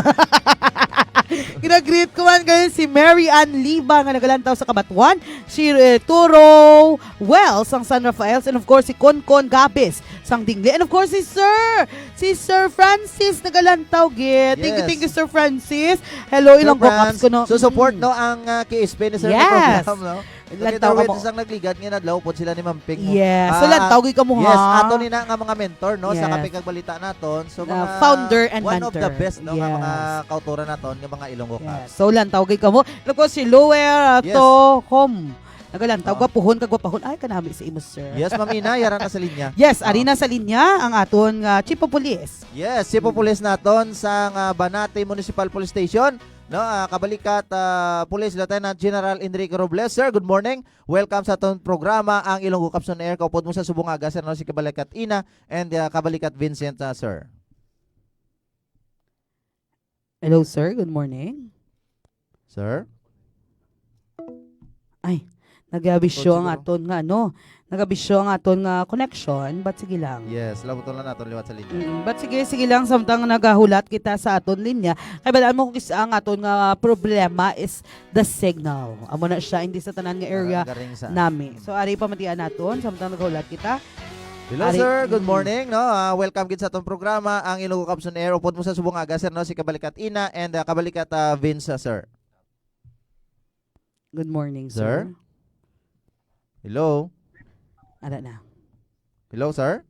Gina-greet ko man kayo si Mary Ann Liba nga nagalantaw sa Kabatuan, si, eh, Turo Wells ang San Rafael, and of course, si Concon Gabes sang Dingle. And of course, si Sir, si Sir Francis nagalantaw, gid. Thank you, Yes. thank you, Sir Francis. Hello, Sir ilang Franz, bukas ko, no? so support, Mm. no, ang, ah, K S P ni Sir Yes. program, no? Lantaw Together with kamo. Isang nagligad nga nadlaw pod sila ni Ma'am Ping, no? Yes. So, Ah, lantaw gid kamo, yes, ha? ato ni na nga mga mentor, no, sa Yes. Kape kag Balita naton. So, Uh, mga founder and one of the mentor. best, no, nga mga Yes. kautoran naton, nga mga Ilonggo Yes. Cups. So, lantaw gid kamo. Of course, si Lower, uh, Yes. Tohom. Nagalantaw, Oh. gwapuhon kag gwapahon. Ay, kanami sa imo, sir. Yes, Ma'am Ina, yara na sa linya. Yes, Oh. ari na sa linya ang aton, uh, Chief of Police. Yes, Chief of Mm. Police naton sa, uh, Banate Municipal Police Station. No, ah, kabalikat, ah, Police Lieutenant General Enrique Robles. Sir, good morning. Welcome sa aton programa, ang Ilonggo Cops on Air. Kaupod mo sa subong nga aga, sir, no, si Kabalikat Ina and, ah, Kabalikat Vincent, ah, sir. Hello, sir. Good morning. Sir? Ay, nagabisyo Ikaw ang siguro. aton nga, ano, nagabisyo ang aton nga connection, but sige lang. Yes, labuton lang naton liwat sa linya. Mm, but sige, sige lang, samtang nagahulat kita sa aton linya. Kay balaan mo kung kis-, ang aton nga problema is the signal. Amo na siya, hindi sa tanan nga area Parang garing sa nami. So, ari pamatian naton, samtang nagahulat kita. Hello, Ari- sir. Good Mm. morning. No, ah, welcome gid sa atong programa, ang Ilonggo Cops on Air. Upod mo sa subong nga aga, sir, no, si Kabalikat Ina and, ah, Kabalikat, ah, Vince, ah, sir. Good morning, Sir? sir. Hello. Ara na. Hello, sir.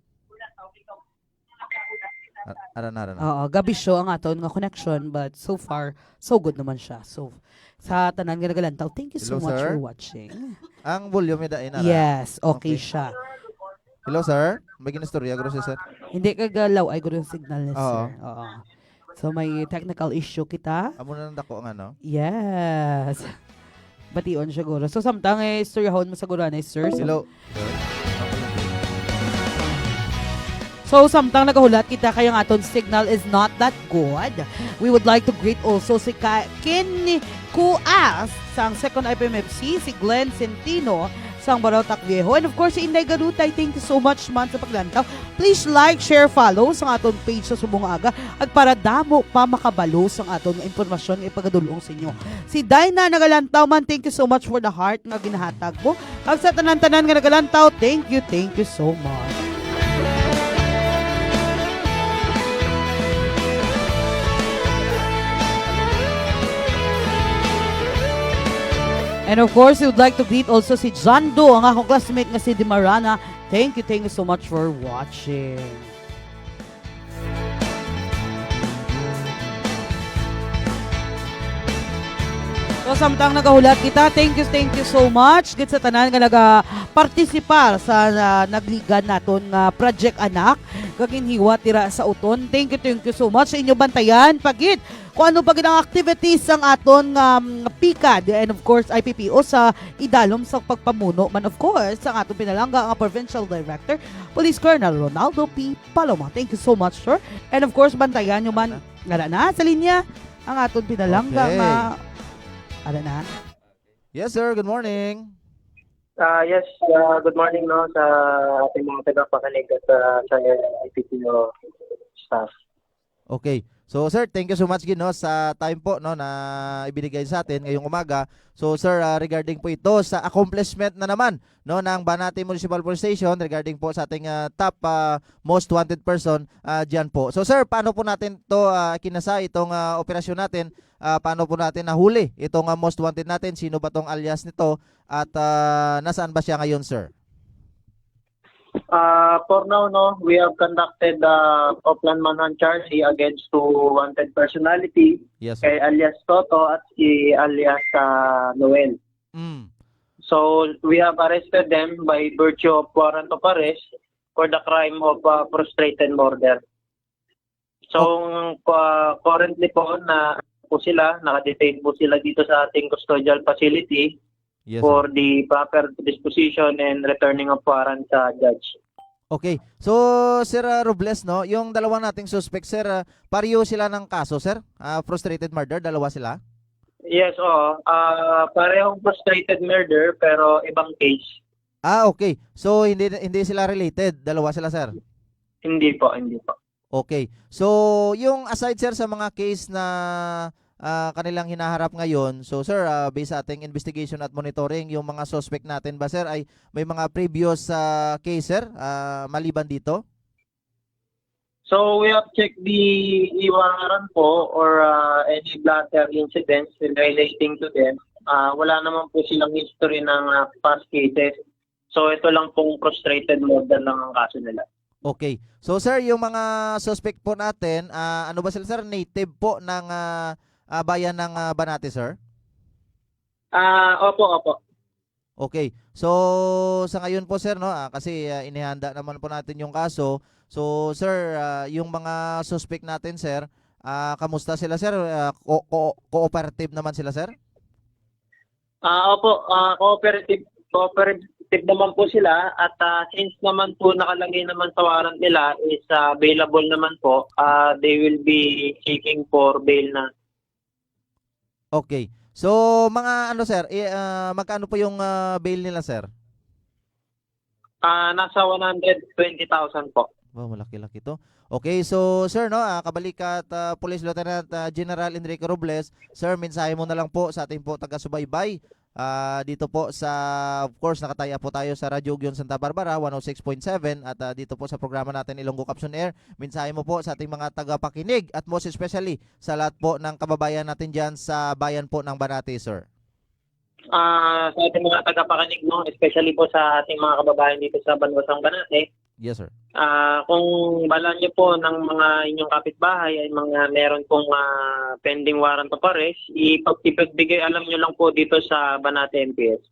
Ar- Ara na, ara na. Oo, gabisyo ang aton nga connection, but so far, so good naman siya. So, sa tanan nga nagalantaw, thank you so Hello, much sir. for watching. Ang volume may dain, ara. Yes, okay Okay. siya. Hello, sir. May ginistorya, guro, sir. Hindi kagalaw ay guro yung signal ni Oo. sir. Oo. So, may technical issue kita. Amo na lang dako ang ano. Yes. Bation siguro. So, samtang eh, istoryahon mo siguro ni sir. So, Hello. So, samtang nagahulat kita kay ang aton signal is not that good, we would like to greet also si Ka Kenny Kuas sang Second I P M F C, si Glenn Centino sang Barao Tacviejo, and of course, si Inday Garutay. Thank you so much man sa paglantaw. Please like, share, follow sa aton page sa subong nga aga, at para damo pa makabalo sa aton nga impormasyon nga ipagadulong sa inyo. Si Dinah nagalantaw man, thank you so much for the heart nga ginahatag mo. Kag sa tanan-tanan nga nagalantaw, thank you, thank you so much. And of course, we would like to greet also si John Doe, ang akong classmate nga si Dimarana. Thank you, thank you so much for watching. So, samtang nagahulat kita, thank you, thank you so much gid sa tanan nga naga-partisipar sa, ah, nagligan naton nga Project Anak kag ginhiwat dira sa Uton. Thank you, thank you so much sa inyo bantayan pa gid kung ano pa gid ang activities sang aton nga, um, PCAD and of course I P P O sa idalom sa pagpamuno man, of course, sang aton pinalangga nga Provincial Director, Police Colonel Ronaldo P. Paloma. Thank you so much, sir. And of course, bantayan nyo man, ara na sa linya, ang aton pinalangga Okay. nga, ara na. Yes, sir. Good morning. Ah, yes, ah, good morning, no, sa ating mga tagapakinig at, ah, sa I P P O staff. Okay. So, sir, thank you so much gid, no, sa time po, no, na ibinigay sa atin ngayong umaga. So, sir, ah, regarding po ito sa accomplishment na naman, no, ng Banati Municipal Police Station regarding po sa ating, ah, top, ah, most wanted person, ah, diyan po. So, sir, paano po natin to, ah, kinasa itong, ah, operasyon natin? Ah, paano po natin nahuli itong, ah, most wanted natin? Sino ba tong alias nito? At, ah, nasaan ba siya ngayon, sir? Ah, for now, no, we have conducted the Oplan Manhunt Charge against to wanted personality, Yes, sir. kay alias Toto at si alias, ah, Noel. Mm. So, we have arrested them by virtue of warrant of arrest for the crime of, ah, frustrated murder. So, ah, currently po na po sila, naka-detain po sila dito sa ating custodial facility Yes, for sir. the proper disposition and returning of warrant sa judge. Okay. So, Sir, ah, Robles, no, yung dalawa nating suspect, sir, ah, pareho sila ng kaso, sir? Ah, frustrated murder, dalawa sila? Yes, oo. Ah, parehong frustrated murder pero ibang case. Ah, okay. So, hindi hindi sila related, dalawa sila, sir? Hindi po, hindi po. Okay. So, yung aside, sir, sa mga case na, ah, kanilang hinaharap ngayon, so, sir, ah, based sa ating investigation at monitoring, yung mga suspect natin ba, sir, ay may mga previous, ah, case, sir, ah, maliban dito? So, we have checked the iwaran po or, ah, any blotter incidents relating to them. Ah, wala naman po silang history ng, ah, past cases. So, ito lang pong frustrated murder lang ang kaso nila. Okay. So, sir, yung mga suspect po natin, ah, ano ba sila, sir? Native po ng, ah, ah, bayan ng, ah, Banati, sir? Ah, opo, opo. Okay. So, sa ngayon po, sir, no, ah, kasi, ah, inihanda naman po natin yung kaso. So, sir, ah, yung mga suspect natin, sir, Ah, kamusta sila, sir? Ah, ko-, ko-, cooperative naman sila, sir? Ah, opo, ah, cooperative, cooperative naman po sila at, ah, since naman po nakalagay naman sa warrant nila is, ah, available naman po, ah, they will be seeking for bail na. Okay. So, mga ano, sir, eh, ah, magkano po yung, ah, bail nila, sir? Ah, nasa one hundred twenty thousand po. Wow, malaki-laki to. Okay, so, sir, no, ah, kabalikat, ah, Police Lieutenant, ah, General Enrique Robles, sir, mensahe mo na lang po sa ating po taga-subaybay. Ah, dito po sa, of course, nakataya po tayo sa Radyo Ugyon Santa Barbara, one oh six point seven, at, ah, dito po sa programa natin, Ilonggo Caps on Air. Mensahe mo po sa ating mga tagapakinig at most especially sa lahat po ng kababayan natin dyan sa bayan po ng Banate, sir. Ah, sa ating mga tagapakinig, no, especially po sa ating mga kababayan dito sa Banwasang Banate, Yes, sir. ah, kung bala niyo po ng mga inyong kapitbahay ay mga meron pong, ah, pending warrant of arrest, ipag-, ipagbigay alam niyo lang po dito sa Banate M P S.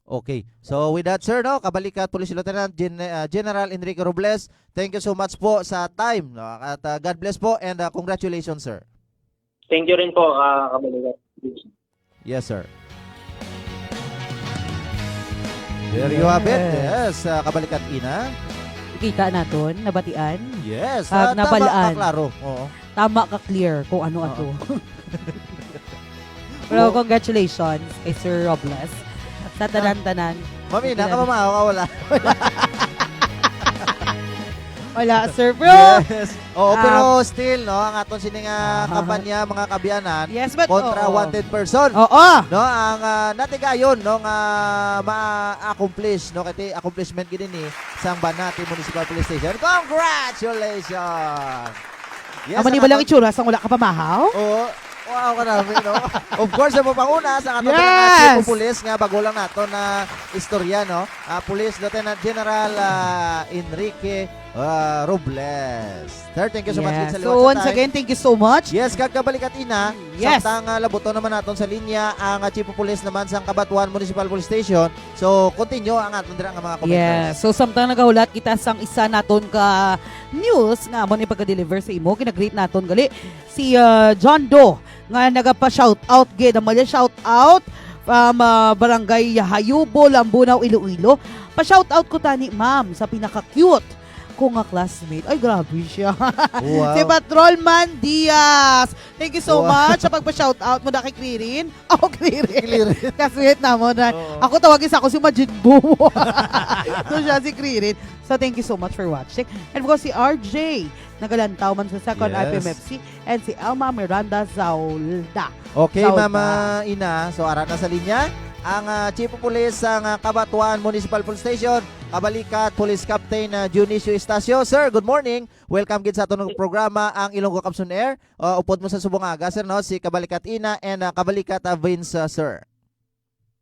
Okay. So, with that, sir, no, kabalikat Police Lieutenant Gen-, ah, General Enrique Robles, thank you so much po sa time, no? At, ah, God bless po and, ah, congratulations, sir. Thank you rin po, ah, kabalikat. Yes, sir. There you have it. Yes. Yes, ah, kabalikat ina. Kita naton, nabatian. Yes, Kag ah, tama, nabalaan. Kaklaro. Oo. Tama ka clear kung ano Oo. ato. Pero Oo. congratulations kay Sir Robles sa tanan-tanan. Mami, Sila- nakapamahaw ka, wala. Wala, sir, bro. Yes. Oo, Ah. pero still, no, ang aton sini nga Aha. kampanya, mga kaabyanan, Yes, but kontra oo. wanted person. Oo. No, ang, ah, natigayon, no, nga ma-accomplish, no, kay accomplishment gid ni sang Banate Municipal Police Station. Congratulations! Yes, Amo ni ang ba lang aton itsura sang wala ka pamahaw? Oo. Wow, karami, no? Of course, sa panguna, sa aton Yes! mga chief of police nga bago lang nato na istorya, no? Ah, Police Lieutenant General, ah, Enrique, ah, Robles. Sir, thank you so much Yes. sa So, liwat sa once time. again, thank you so much. Yes, kag kabalikat ina, Yes. samtang, ah, labuton naman naton sa linya ang, ah, Chief of Police naman sa Cabatuan Municipal Police Station. So, continue ang aton dira nga mga commenters. Yes. So, samtang nagahulat kita sang isa naton ka news nga amo ni pagka-deliver sa imo, gina-greet naton gali si, ah, John Doe nga nagapa-shout out gid. Amo ni shout out from, ah, Barangay Hayubo, Lambunao, Iloilo. Pa-shout out ko tani, ma'am, sa pinaka-cute ko nga classmate. Ay, grabe siya. Wow. Si Patrolman Diaz. Thank you so Wow. much sa pagpa-shout out mo na kay Kririn. Oh, Kririn. Kririn. Kasweet namon na. Oo. Ako tawagin sa ako si Majin Buu. So, siya si Kririn. So, thank you so much for watching. And of course, si R J, nagalantaw man sa Second Yes. I P M F C, and si Elma Miranda Zaulda. Okay, Zaulda. Mama Ina. So, ara na sa linya ang, ah, Chief of Police sang, ah, Cabatuan Municipal Police Station, kabalikat Police Captain, ah, Dionisio Estacio. Sir, good morning. Welcome gid sa aton programa, ang Ilonggo Caps on Air. Ah, upod mo sa subong nga aga, sir, no? Si Kabalikat Ina and, ah, Kabalikat, ah, Vince, ah, sir.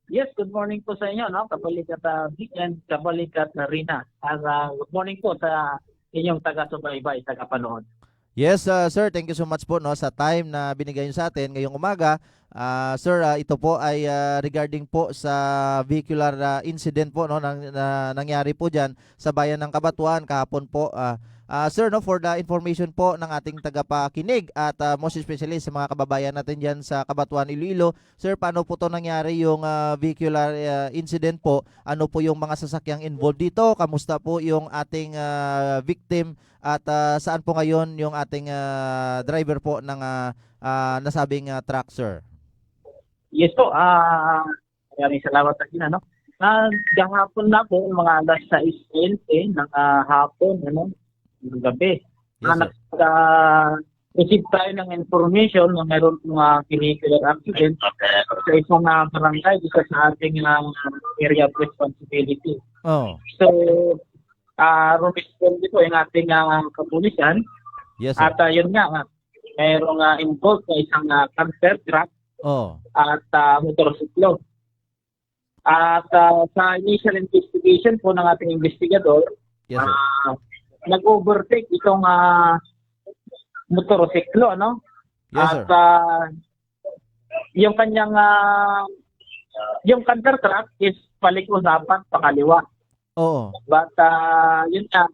Yes, good morning po sa inyo, no? Kabalikat, ah, Vic and Kabalikat na Rina. At, ah, good morning po sa inyong taga-subaybay, taga-panood. Yes, ah, sir. Thank you so much po, no, sa time na binigay niyo sa atin ngayong umaga. Ah, sir, ah, ito po ay, ah, regarding po sa vehicular, ah, incident po, no, nang, na nangyari po diyan sa bayan ng Cabatuan kahapon po. Ah, ah, sir, no, for the information po ng ating tagapakinig at, ah, most especially sa mga kababayan natin diyan sa Cabatuan, Iloilo, sir, paano po to nangyari yung, ah, vehicular, ah, incident po? Ano po yung mga sasakyang involved dito? Kamusta po yung ating, ah, victim? At, ah, saan po ngayon yung ating, ah, driver po ng, ah, ah, nasabing, ah, truck, sir? Yes po, ah, maraming salamat sa inyo, no? Ah, gahapon na po, mga alas sais veinte ng, ah, hapon, ano, ng gabi. Yes, Ah, sir. nag-, ah, receive tayo ng information na meron mga vehicular accident sa isang, ah, barangay dito sa ating, ah, area of responsibility. Oh. So, ah, rumisponde po yung ating, ah, kapulisan. Yes, sir. At, ah, yun nga, ah, mayroong, ah, involved na isang, ah, canter truck Oh. at, ah, motorsiklo. At, ah, sa initial investigation po ng ating investigador, Yes, sir. ah, nag-overtake itong, ah, motorsiklo, ano? Yes, At, sir. ah, yung kanyang, ah, yung canter truck is paliko dapat pakaliwa. Oo. But, ah, yun nga,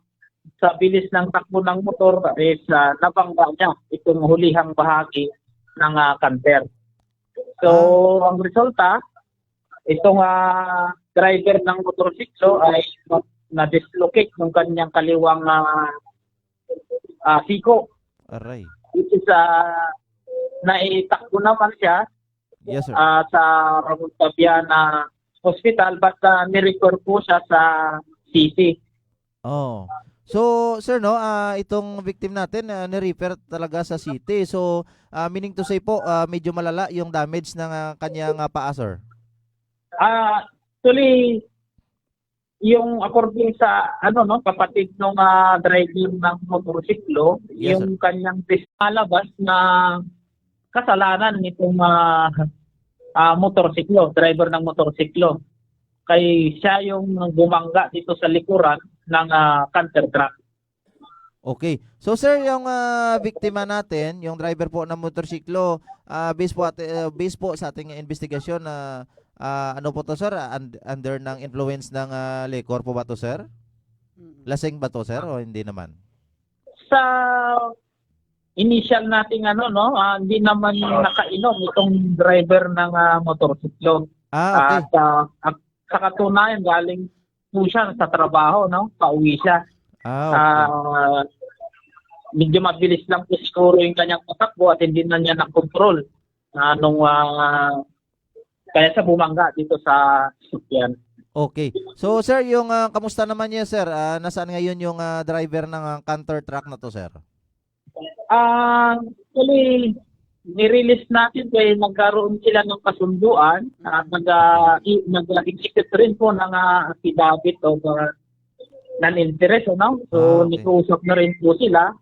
sa bilis ng takbo ng motor is, ah, nabangga niya itong hulihang bahagi ng, ah, canter. So, Ah. ang resulta, itong, ah, driver ng motorsiklo ay na-dislocate ng kanyang kaliwang, ah, ah, siko. Aray. Which is, ah, naitakbo naman siya, Yes, sir. ah, sa Ramon Tabiana Hospital, but, ah, ni-refer po siya sa city. Oh. So, sir, no, ah, itong victim natin, ah, ni-refer talaga sa city. So, ah, meaning to say po, ah, medyo malala yung damage ng, ah, kanyang, ah, paa, sir? Ah, actually, yung according sa, ano, no, kapatid nung, ah, driver ng motorsiklo, Yes, sir. yung kanyang bis-, malabas na kasalanan nitong, ah, ah, motorsiklo, driver ng motorsiklo. Kay siya yung bumangga dito sa likuran ng, ah, canter truck. Okay. So, sir, yung, ah, biktima natin, yung driver po ng motorsiklo, ah, based po at, ah, based po sa ating investigasyon na, ah, ano po to, sir? Ah, und-, under ng influence ng, ah, liquor po ba to, sir? Mm. Lasing ba to, sir, o hindi naman? Sa initial nating ano, no, ah, hindi naman nakainom itong driver ng, ah, motorsiklo. Ah, okay. At, ah, at sa katunayan, galing po siya sa trabaho, no? Pauwi siya. Ah, okay. Ah, medyo mabilis lang po siguro yung kanyang patakbo at hindi na niya nakontrol. Ah, nung, ah, kaya siya bumangga dito sa sasakyan. Okay. So, sir, yung, ah, kamusta naman niya, sir? Ah, nasaan ngayon yung, ah, driver ng, ah, canter truck na to, sir? Ah, actually, nirelease natin kay nagkaroon sila ng kasunduan at nag, ah, i-, nag-execute rin po ng, ah, affidavit of, ah, non-interest, ano? So, Ah, okay. nag-uusap na rin po sila.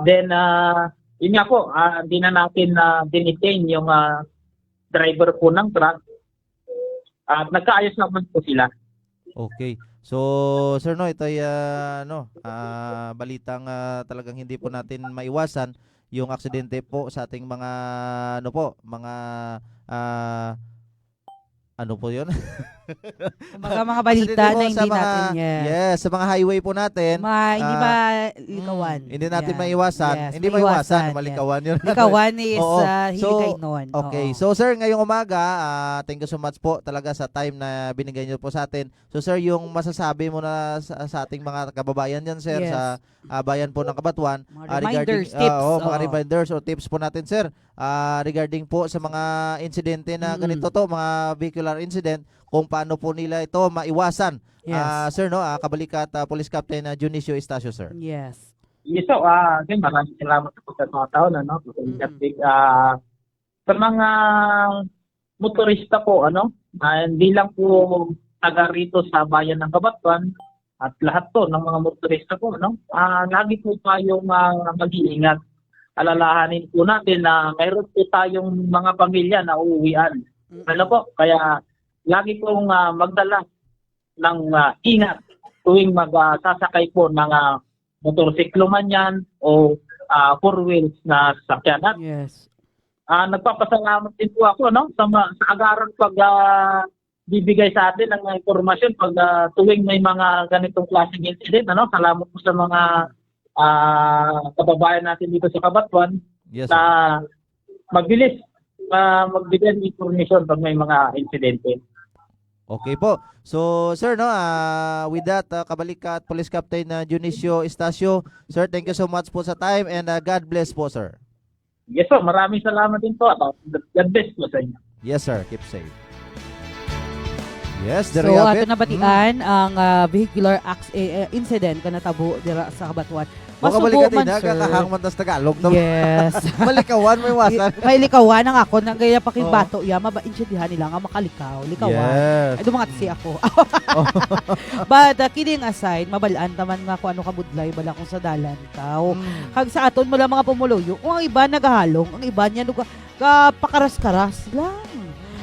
Then, ah, yun nga po, ah, hindi na natin na detain yung, ah, driver po ng truck. At nagkaayos naman po sila. Okay. So, sir, no, ito ay, ah, ano, ah, balitang, ah, talagang hindi po natin maiwasan yung aksidente po sa ating mga, ano po, mga, ah, ano po yun? Kumbaga, mga balita Aksidente po na sa hindi mga, natin, yes. yes, sa mga highway po natin, Ma-, hindi ah, malikawan. mm, hindi natin Yan. maiwasan. Yes, Hindi maiwasan, maiwasan, yes. malikawan yun. Likawan is, Oo. ah, So, hilikaynon. okay. Oo. So, sir, ngayong umaga, ah, thank you so much po talaga sa time na binigay niyo po sa atin. So, sir, yung masasabi mo na sa, sa ating mga kababayan dyan, sir, Yes. sa, ah, bayan po ng Cabatuan, Mga ah, regarding, reminders, ah, tips, oh, mga oo. reminders or tips po natin, sir, ah, regarding po sa mga insidente na Mm. ganito to, mga vehicular incident, kung paano po nila ito maiwasan. Yes. Ah, sir, no, ah, kabalikat, ah, Police Captain, ah, Dionisio Estacio, sir. Yes. Yes, so, ah, again, maraming salamat po sa mga tao na, no, sa Mm. Captain, ah, sa mga motorista po, ano, ah, hindi lang po taga rito sa bayan ng Cabatuan at lahat po ng mga motorista po, ano, ah, lagi po tayong, ah, mag-iingat. Alalahanin po natin na mayroon po tayong mga pamilya na uuwian. Mm. Ano po? Kaya lagi pong, ah, magdala ng, ah, ingat tuwing mag, ah, sasakay po ng, ah, motorsiklo man yan o, ah, four wheels na sasakyan. At, Yes. ah, nagpapasalamat din po ako, no, sa ma-, sa agarang pag, ah, bibigay sa atin ng impormasyon pag, ah, tuwing may mga ganitong klaseng incident, ano. Salamat po sa mga, ah, kababayan natin dito sa Cabatuan Yes, sir. na mabilis, ah, magbigay ng impormasyon pag may mga insidente. Okay po. So, sir, no, ah, with that, ah, kabalikat Police Captain, ah, Dionisio Estacio, sir, thank you so much po sa time and, ah, God bless po, sir. Yes, sir. Maraming salamat din po. God bless po sa inyo. Yes, sir. Keep safe. Yes, So, there you have ato it. nabatian Mm. ang, ah, vehicular acc-, eh, eh, incident nga natabo dira sa Cabatuan. Masubo Makabalik ka din, man, ha? sir. Kakahang man tas Tagalog na. Yes. Malikawan, may wasan. May likawan ang ako, nang gaya pakibato, Oh. ya, mabaintindihan nila nga makalikaw, likawan. Yes. Ay, dumangat si Mm. ako. Oh. But, uh, kidding aside, mabalaan taman nga kung ano kabudlay bala kung sa dalan ka. O, Mm. kag sa aton mo lang mga pumuluyo, kung ang iba nagahalong, ang iba niya nuga-, gapakaras-karas lang.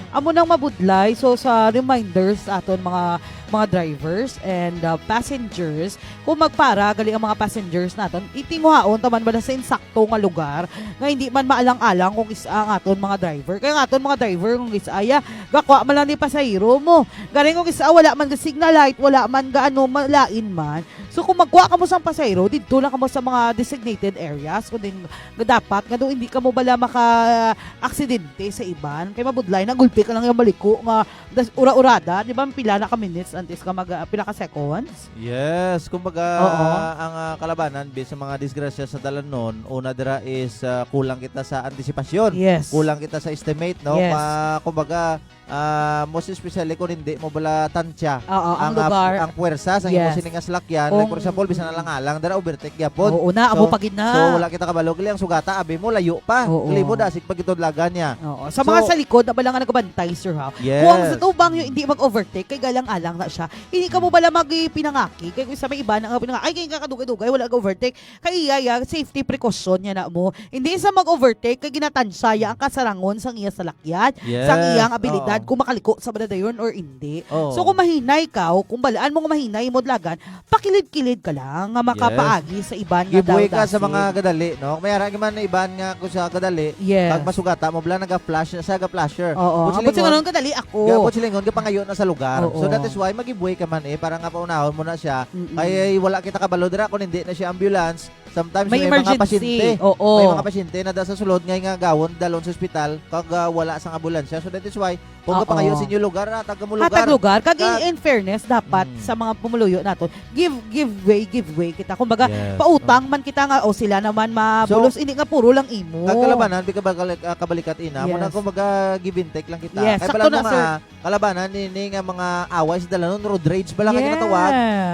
Amo nang mabudlay. So, sa reminders sa aton mga, mga drivers and, uh, passengers, kung magpara gali ang mga passengers naton, itinguhaon taman bala sa insakto nga lugar nga hindi man maalang-alang kung is-a ang aton mga driver. Kaya ang aton mga driver kung is-a ya, gakwa man lang ni pasahero mo. Galing kung is-a wala man ga signal light, wala man ga ano, malain man. So, kung magkuha kamo sang pasahero, didto lang kamo sa mga designated areas, kung din nga dapat nga daw hindi kamo bala maka-aksidente sa iban, kay mabudlay na gulpi ka lang yung maliko nga das-, ura-urada, di ba? Pila na ka minutes antes ka mag, ah, pila ka seconds? Yes, kumbaga, Oo. ang, ah, kalabanan, bi-, sa mga disgrasya sa dalanon, una dira is, ah, kulang kita sa antisipasyon. Yes. Kulang kita sa estimate, no? Yes. Pa-, kumbaga, ah, most especially kung hindi mo bala tansya Oo, ang ang, ah, lugar. ang puwersa sa imo Yes. sini nga salakyan. Like, for Mm, example, bisan mm. alang-alang, dira overtake gyapon. Oo na, amo So, pa gid na. so, wala kita kabalo. Gali ang sugata, abi mo, layo pa. Oo. Gali mo, dasig pa gitudlagan niya. Oo. Sa So, mga sa likod, na bala nga nagabantay, sir, ha? Yes. Kung ang sa tubang yung hindi mag-overtake, kay galang-alang na siya. Hindi ka mo Mm. bala magpinangaki. Kay kung sa may iba na nga pinangaki, ay, kay kakadugay-dugay, wala nag-overtake. Kay iya, iya, safety precaution niya na mo. Hindi sa mag-overtake, kay ginatansya iya ang kasarangon sang iya salakyan, Yes. sang iyang abilidad Oo. kung makaliko sa bala dayon or hindi. Oo. So, kung mahinay ka, o kung balaan mo nga mahinay mo dlagan, pakilid-kilid ka lang nga Yes. makapaagi sa iban nga Gibuhi ka sa daldasin. mga gadali, no? May ara man iban nga kung sa gadali, Yes. kag masugata mo, bala naga-flash na sa ga-flasher. Oo. But Ambot silingon, silingon, gadali ako. ga-, but silingon, gapangayo na sa lugar. So, Oo. that is why magibuhi ka man eh, para nga paunahon mo na siya. Mm-mm. Kay wala kita kabalo dira kung hindi na siya ambulance. Sometimes May may mga emergency. pasyente. Oo. May mga pasyente na da sa sulod nga nga gawon dalon sa ospital kag, ah, wala sa ambulansya. So, that is why Kung Oo. kapangayo sa inyo lugar, hatag kamo lugar. Hatag lugar. Kag in, Kag in fairness, dapat Mm. sa mga pumuluyo naton, give, give way, give way kita. Kumbaga, Yes, pautang no. man kita nga, o sila naman mabulos, So, hindi nga puro lang imo. Kag kalabanan, di ka ba kal-, ah, kabalikat ina? Muna, Yes. kumbaga, give and take lang kita. Yes, Kay sakto balaan na, mo nga, sir. ah, kalabanan, ini nga mga away sa dalanon, road rage pala nga Yes. ginatawag.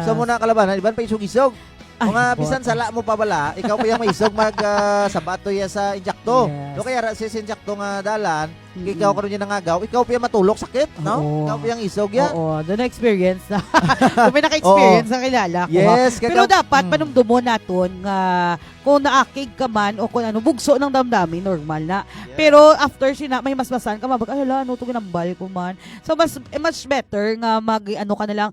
So, muna, kalabanan, iban pa isog-isog. Ay, Mga buwan. bisan sala mo pa bala, ikaw pa yung maisog mag, ah, sabato ya sa injakto. Yes. No, kaya ra si injakto nga dalan, Mm-mm. ikaw karon yung nangagaw, ikaw pa yung matulok sakit, no? Oo. Ikaw pa yung isog ya. Oo, doon na experience na. Kung may naka-experience Oo. na kilala ko, ha? Yes, Pero kaya dapat Mm. panumdumon naton nga kung naakig ka man o kung ano, bugso ng damdamin, normal na. Yes. Pero after sina, may masmasan ka, mabag, "Ay, hala, ano to, ginambal ko man." So, mas, eh, much better nga mag, ano ka na lang,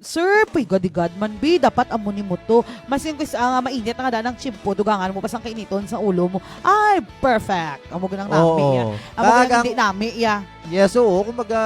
"Sir, puy, gadigad man, bi, dapat amo ni mo to." Mas yung kus-, ah, mainit na nga daan ang tiyempo, dugangan mo pa sang kainiton sa ulo mo. Ay, perfect. Amo ginang nami, Oo. ya. Amo ginang Kagang hindi nami, ya. Yes, oo. Kumbaga,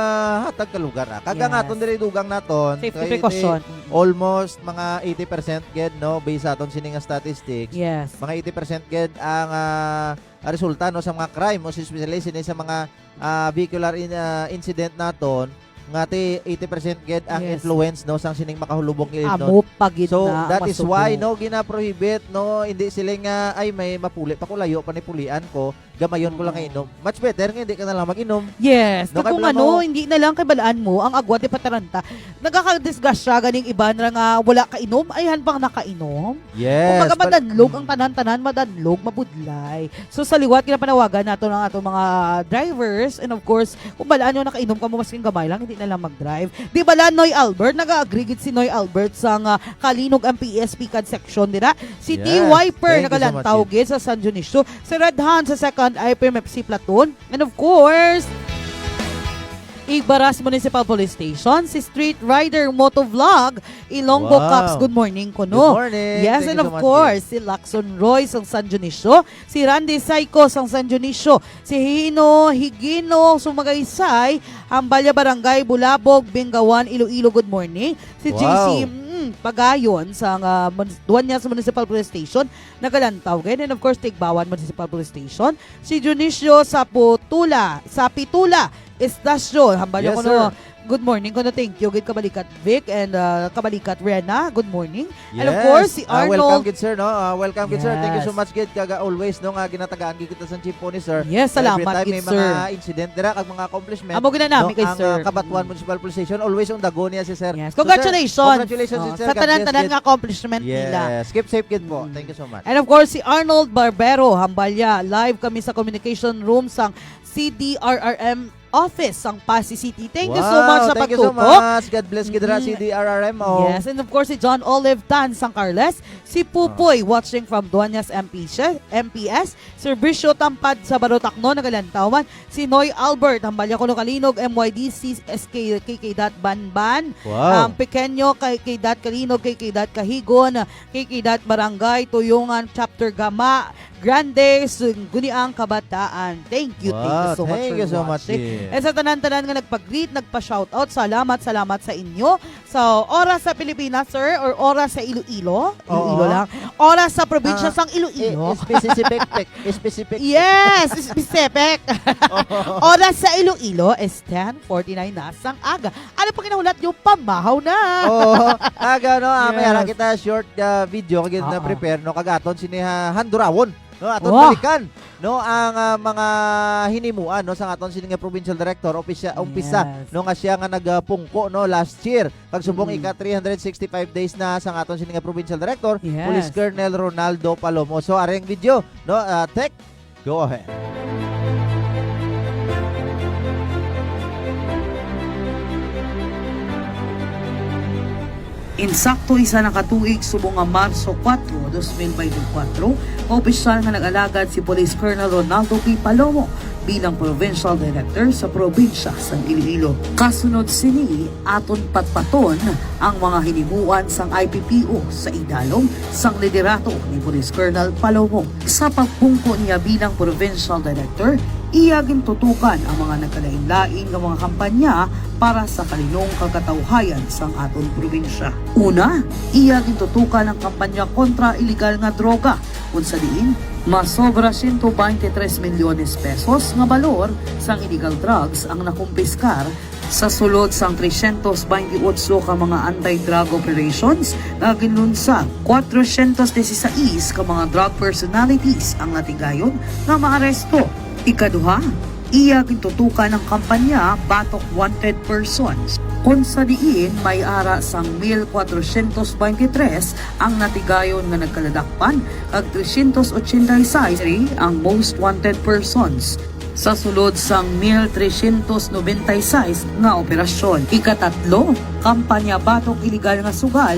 hatag ka lugar, ah. Kagang Yes. aton diri dugang naton, Safety kay precaution. di Mm. almost mga eighty percent gid, no, based sa aton sini nga statistics. Yes. Mga eighty percent gid ang, ah, resulta, no, sa mga crime, most especially sini sa mga, ah, vehicular in-, ah, incident naton, nga ti eighty percent gid ang Yes. influence, no, sang sining makahulubong nga ilnod. Amo pa gid So, na, that is masuko. why, no, gina-prohibit, no, hindi sila nga, "Ay, may mapuli pa ko, layo pa ni pulian ko, gamayon ko lang Oo. nga inom." Much better nga hindi ka na lang mag-inom. Yes, No, kag kay kung bala ano, mo hindi na lang kay balaan mo, ang agwa di pataranta. Nagakadisgrasya ganing iban ra nga wala kainom, ay han pang nakainom. Yes, Kumbaga, bal- madanlog ang Mm. tanan-tanan, madanlog, mabudlay. So, sa liwat, ginapanawagan nato ang ato mga drivers. And of course, kung balaan nyo nakainom ka mo, masking gamay lang, hindi na lang mag-drive. Di bala, Noy Albert? Nag-agree gid si Noy Albert sa nga Kalinog ang P S P cad section dira. Si Yes. T Wiper, Thank you so much, nagalantaw Sid. gid sa San Dionisio. Si Red Han sa Second I P M F C Platoon. And of course, Igbaras Municipal Police Station, si Street Rider Motovlog, Ilonggo Wow. Cops, good morning kuno. Good morning. Yes, Thank and you of so much, course, Sid. si Lacson Roy sang San Dionisio, si Randy Saiko sang San Dionisio, si Hino Higino sang Magaysay, Hambalya Barangay, Bulabog, Bingawan, Iloilo, good morning. Si Wow. J C, mm, Pagayon sang, ah, Mun-, Dueñas Municipal Police Station, nagalantaw gid. And of course, Tigbawan Municipal Police Station, si Dionisio Saputula, Sapitula, Estacio, hambal Yes, ako, no? sir. Good morning kuno, thank you gid, Kabalikat Vic and, uh, Kabalikat Rena. Good morning. And of Yes. course, si Ah, welcome Arnold. gid, sir, no? Ah, welcome gid, sir. Thank you so Yes. much gid, kaga always, no, nga ginatagaan gid kita sa chimpo ni sir. Yes, So, every salamat time gid, may mga sir. incident dira kag mga accomplishment, Amo gid na nami no, kay ang, sir. ah, Cabatuan Mm. Municipal Police Station, always undagon niya si sir. Yes. So, sir, Congratulations. congratulations, Oh, sir. sa God bless tanan-tanan gid. nga accomplishment Yes. nila. Keep safe gid po. Mm. Thank you so much. And of course, si Arnold Barbero, Hambalya, live kami sa communication room sang C D R R M office sang Passi City. Thank you so Wow, much sa thank you so pagtutok. much. God bless gid ra, Mm-mm. C D R R M, oh. Yes, and of course, si John Olive Tan sang Carles, si Pupoy, Ah. watching from Dueñas M P S, M P S, Servisyo Tampad sa Barotacnon, nagalantawan, si Noy Albert, Hambalya kuno Kalinog, M Y D C, S K, K K Dot Banban, Wow. ang Pequeño, K K Dot Kalinog, K K Dot Kahigon, K K Dot Barangay, Tuyungan, Chapter Gama, Grande, Sangguniang Kabataan. Thank you, thank you Wow, so much thank for you so much, watching. Dear. And sa tanan-tanan nga nagpa-greet, nagpa-shoutout, salamat, salamat sa inyo. So, oras sa Pilipinas, sir, or oras sa Iloilo? Iloilo Oo. lang. Oras sa probinsya Ah, sang Iloilo. i-, specific, specific. Yes, specific. Oras sa Iloilo is ten forty-nine na sang aga. Ano pa ginahulat nyo? Pamahaw na. Oo. Aga, no? Ah, may Yes. ara kita short, ah, video kag Oo. na-prepare, no? Kag aton sini ha-, handurawon, no? Aton Wah. balikan, no? Ang, ah, mga hinimuan, no? Sa aton sini nga provincial director, opisya-, umpisa, Yes. no? Nga siya nga nagapungko, no? Last year. Kag subong Mm. ika three hundred sixty-five days na sa aton sini nga provincial director, Yes. Police Colonel Ronaldo Palomo. So, ari ang video, no? Ah, Tech, go ahead. Insakto isa na ka tuig subong nga Marso kuwatro, dos mil bente kuwatro, opisyal nga nag-alagad si Police Colonel Ronaldo P. Palomo bilang Provincial Director sa probinsya sang Iloilo. Kasunod sini, aton patpaton ang mga hinimuan sang I P P O sa idalom sang liderato ni Police Colonel Palomo. Sa pagpungko niya bilang Provincial Director, iya gintutukan ang mga nagkalain-lain nga mga kampanya para sa kalinong kag katawhayan sang aton probinsya. Una, iya gintutukan ang kampanya kontra iligal nga droga, kung sa diin masobra siyento bente tres milyones pesos nga balor sang illegal drugs ang nakumpiskar sa sulod sang tresyentos bente otso ka mga anti-drug operations nga ginlunsad. Kwatrosyentos disisais ka mga drug personalities ang natigayon nga maaresto. Ikaduha, iya gintutukan ang kampanya batok wanted persons, kon sa diin may ara sang mil kwatrosyentos bente tres ang natigayon nga nagkaladakpan kag tresyentos ochenta y seis ang most wanted persons sa sulod sang mil tresyentos nobenta y seis nga operasyon. Ikatatlo, kampanya batok iligal nga sugal,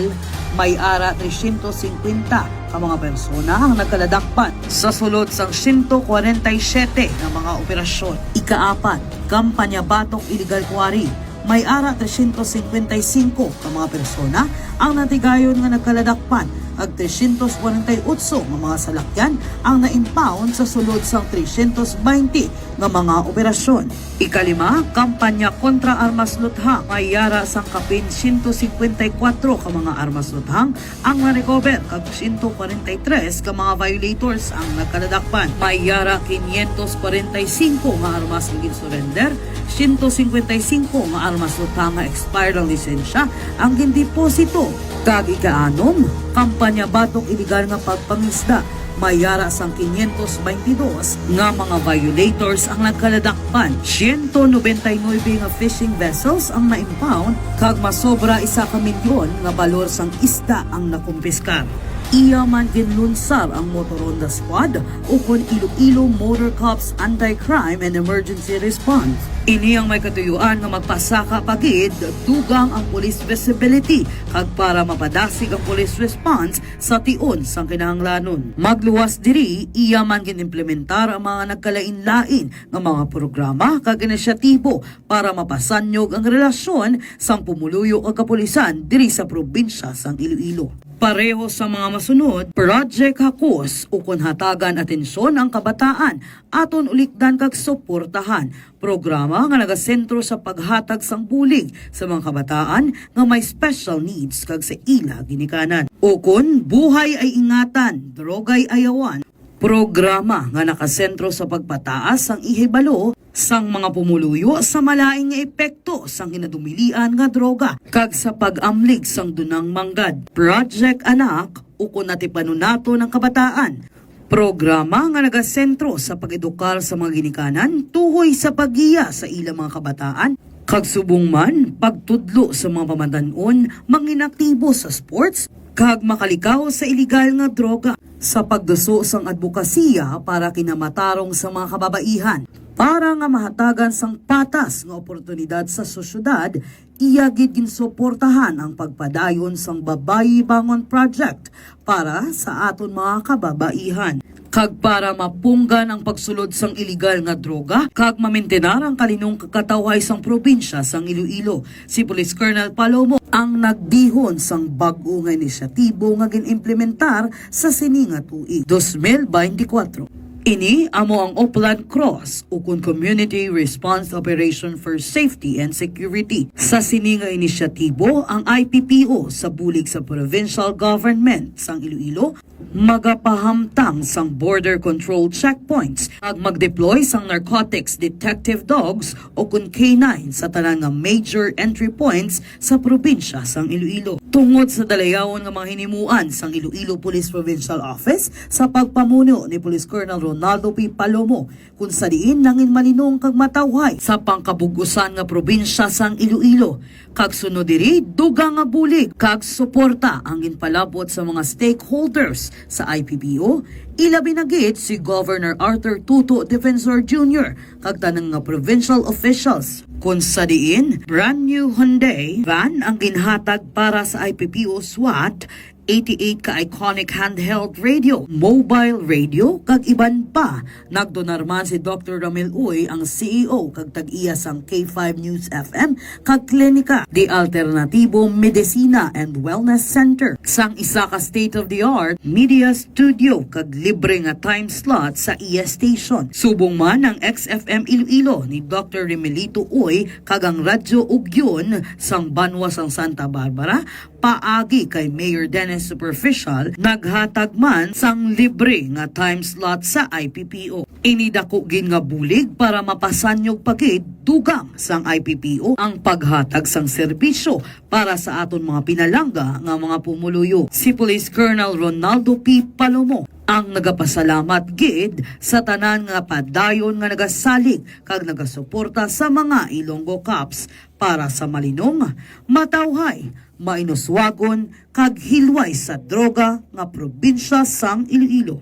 may ara tresyentos singkwenta ka mga persona ang nagkaladakpan sa sulod sang siyento kwarenta y siyete nga mga operasyon. Ikaapat, kampanya batok iligal kuwari, may ara tresyentos singkwenta y singko ka mga persona ang natigayon nga nagkaladakpan, kag tresyentos kwarenta y otso nga mga salakyan ang na-impound sa sulod sang tresyentos bente nga mga operasyon. Ikalima, kampanya kontra armas luthang, may ara sang kapin siyento singkwenta y kwatro ka mga armas luthang ang na-recover, kag siyento kwarenta y tres ka mga violators ang nagkaladakpan. May ara kinyentos kwarenta y singko nga armas nga gin-surrender, siyento singkwenta y singko nga armas luthang nga expired ang lisensya ang gindeposito, kag ikaanom, kampanya batok iligal nga pagpangisda, may ara sang kinyentos bente dos nga mga violators ang nagkaladakpan. Siyento nobenta y nuebe nga fishing vessels ang na-impound, kag masobra isa ka milyon nga balor sang isda ang nakumpiskar. Iya man ginlunsar ang Motoronda Squad, ukon Iloilo Motor Cops Anti-Crime and Emergency Response. Ini ang may katuyuan nga magpasaka pa gid dugang ang police visibility kag para mapadasig ang police response sa tion sang kinahanglanon. Magluwas diri, iya man gin-implementar ang mga nagkalain-lain nga mga programa kag inisyatibo para mapasanyog ang relasyon sang pumuluyo kag kapulisan diri sa probinsya sang Iloilo. Pareho sa mga masunod, Project Hakos, ukon Hatagan Atensyon ang Kabataan, aton ulikdan kag suportahan. Programa nga nagasentro sa paghatag sang bulig sa mga kabataan nga may special needs kag sa ila ginikanan. Ukon Buhay Ay Ingatan, Droga'y Ayawan. Programa nga nakasentro sa pagpataas sang ihibalo sang mga pumuluyo sa malain nga epekto sang kinadumilian nga droga kag sa pag-amlig sang dunang manggad. Project Anak, ukon Atipanon Naton ang Kabataan. Programa nga nagasentro sa pag-edukar sa mga ginikanan tuhoy sa paggiya sa ilang mga kabataan, kag subong man pagtudlo sa mga pamatan-on mangin aktibo sa sports kag makalikaw sa iligal nga droga. Sa pagduso sang adbokasiya para kinamatarong sa mga kababaihan, para nga mahatagan sang patas nga oportunidad sa sosyedad, iya gid ginsuportahan ang pagpadayon sang Babayi Bangon Project para sa aton mga kababaihan. Kag para mapunggan ang pagsulod sang iligal nga droga kag mamentenar ang kalinong kag katawhay sang probinsya sang Iloilo, si Police Colonel Palomo ang nagdihon sang bag-o nga inisyatibo nga gin-implementar sa sini nga tuig, dos mil beintikwatro. Ini amo ang Oplan Cross, ukon Community Response Operation for Safety and Security. Sa sini nga inisyatibo, ang I P P O sa bulig sa provincial government sang Iloilo magapahamtang sang border control checkpoints ag mag-deploy sang narcotics detective dogs o kun K nine sa tanan nga major entry points sa probinsya sang Iloilo. Tungod sa dalayawon nga mga hinimuan sang Iloilo Police Provincial Office sa pagpamuno ni Police Colonel Ronaldo P. Palomo, kun sa diin nangin malinong kag matawhay sa pangkabug-usan nga probinsya sang Iloilo. Kag sunod diri, dugang nga bulig kag suporta ang ginpalabot sa mga stakeholders sa I P P O, ilabi na gid si Governor Arthur Tuto Defensor Junior kag tanan nga provincial officials. Kun sa diin, brand new Hyundai van ang ginhatag para sa I P P O SWAT, eighty-eight ka iconic handheld radio, mobile radio, kag iban pa. Nagdonar man si Doktor Ramil Uy, ang C E O kag tag-iya sang K five News F M kag klinika, The Alternativo Medicina and Wellness Center, sang isa ka state-of-the-art media studio kag libre nga time slot sa iya station. Subong man ang X F M Iloilo ni Doktor Remelito Uy kag ang Radyo Ugyon sang banwa sang Santa Barbara, paagi kay Mayor Dennis Superficial, naghatag man sang libre nga time slot sa I P P O. Ini dako gid nga bulig para mapasanyog pa gid dugang sang I P P O ang paghatag sang serbisyo para sa aton mga pinalangga nga mga pumuluyo. Si Police Colonel Ronaldo P. Palomo ang nagapasalamat gid sa tanan nga padayon nga nagasalig kag nagasuporta sa mga Ilonggo Cops para sa malinong, matawhay, mainuswagon, kag hilway sa droga nga probinsya sang Iloilo.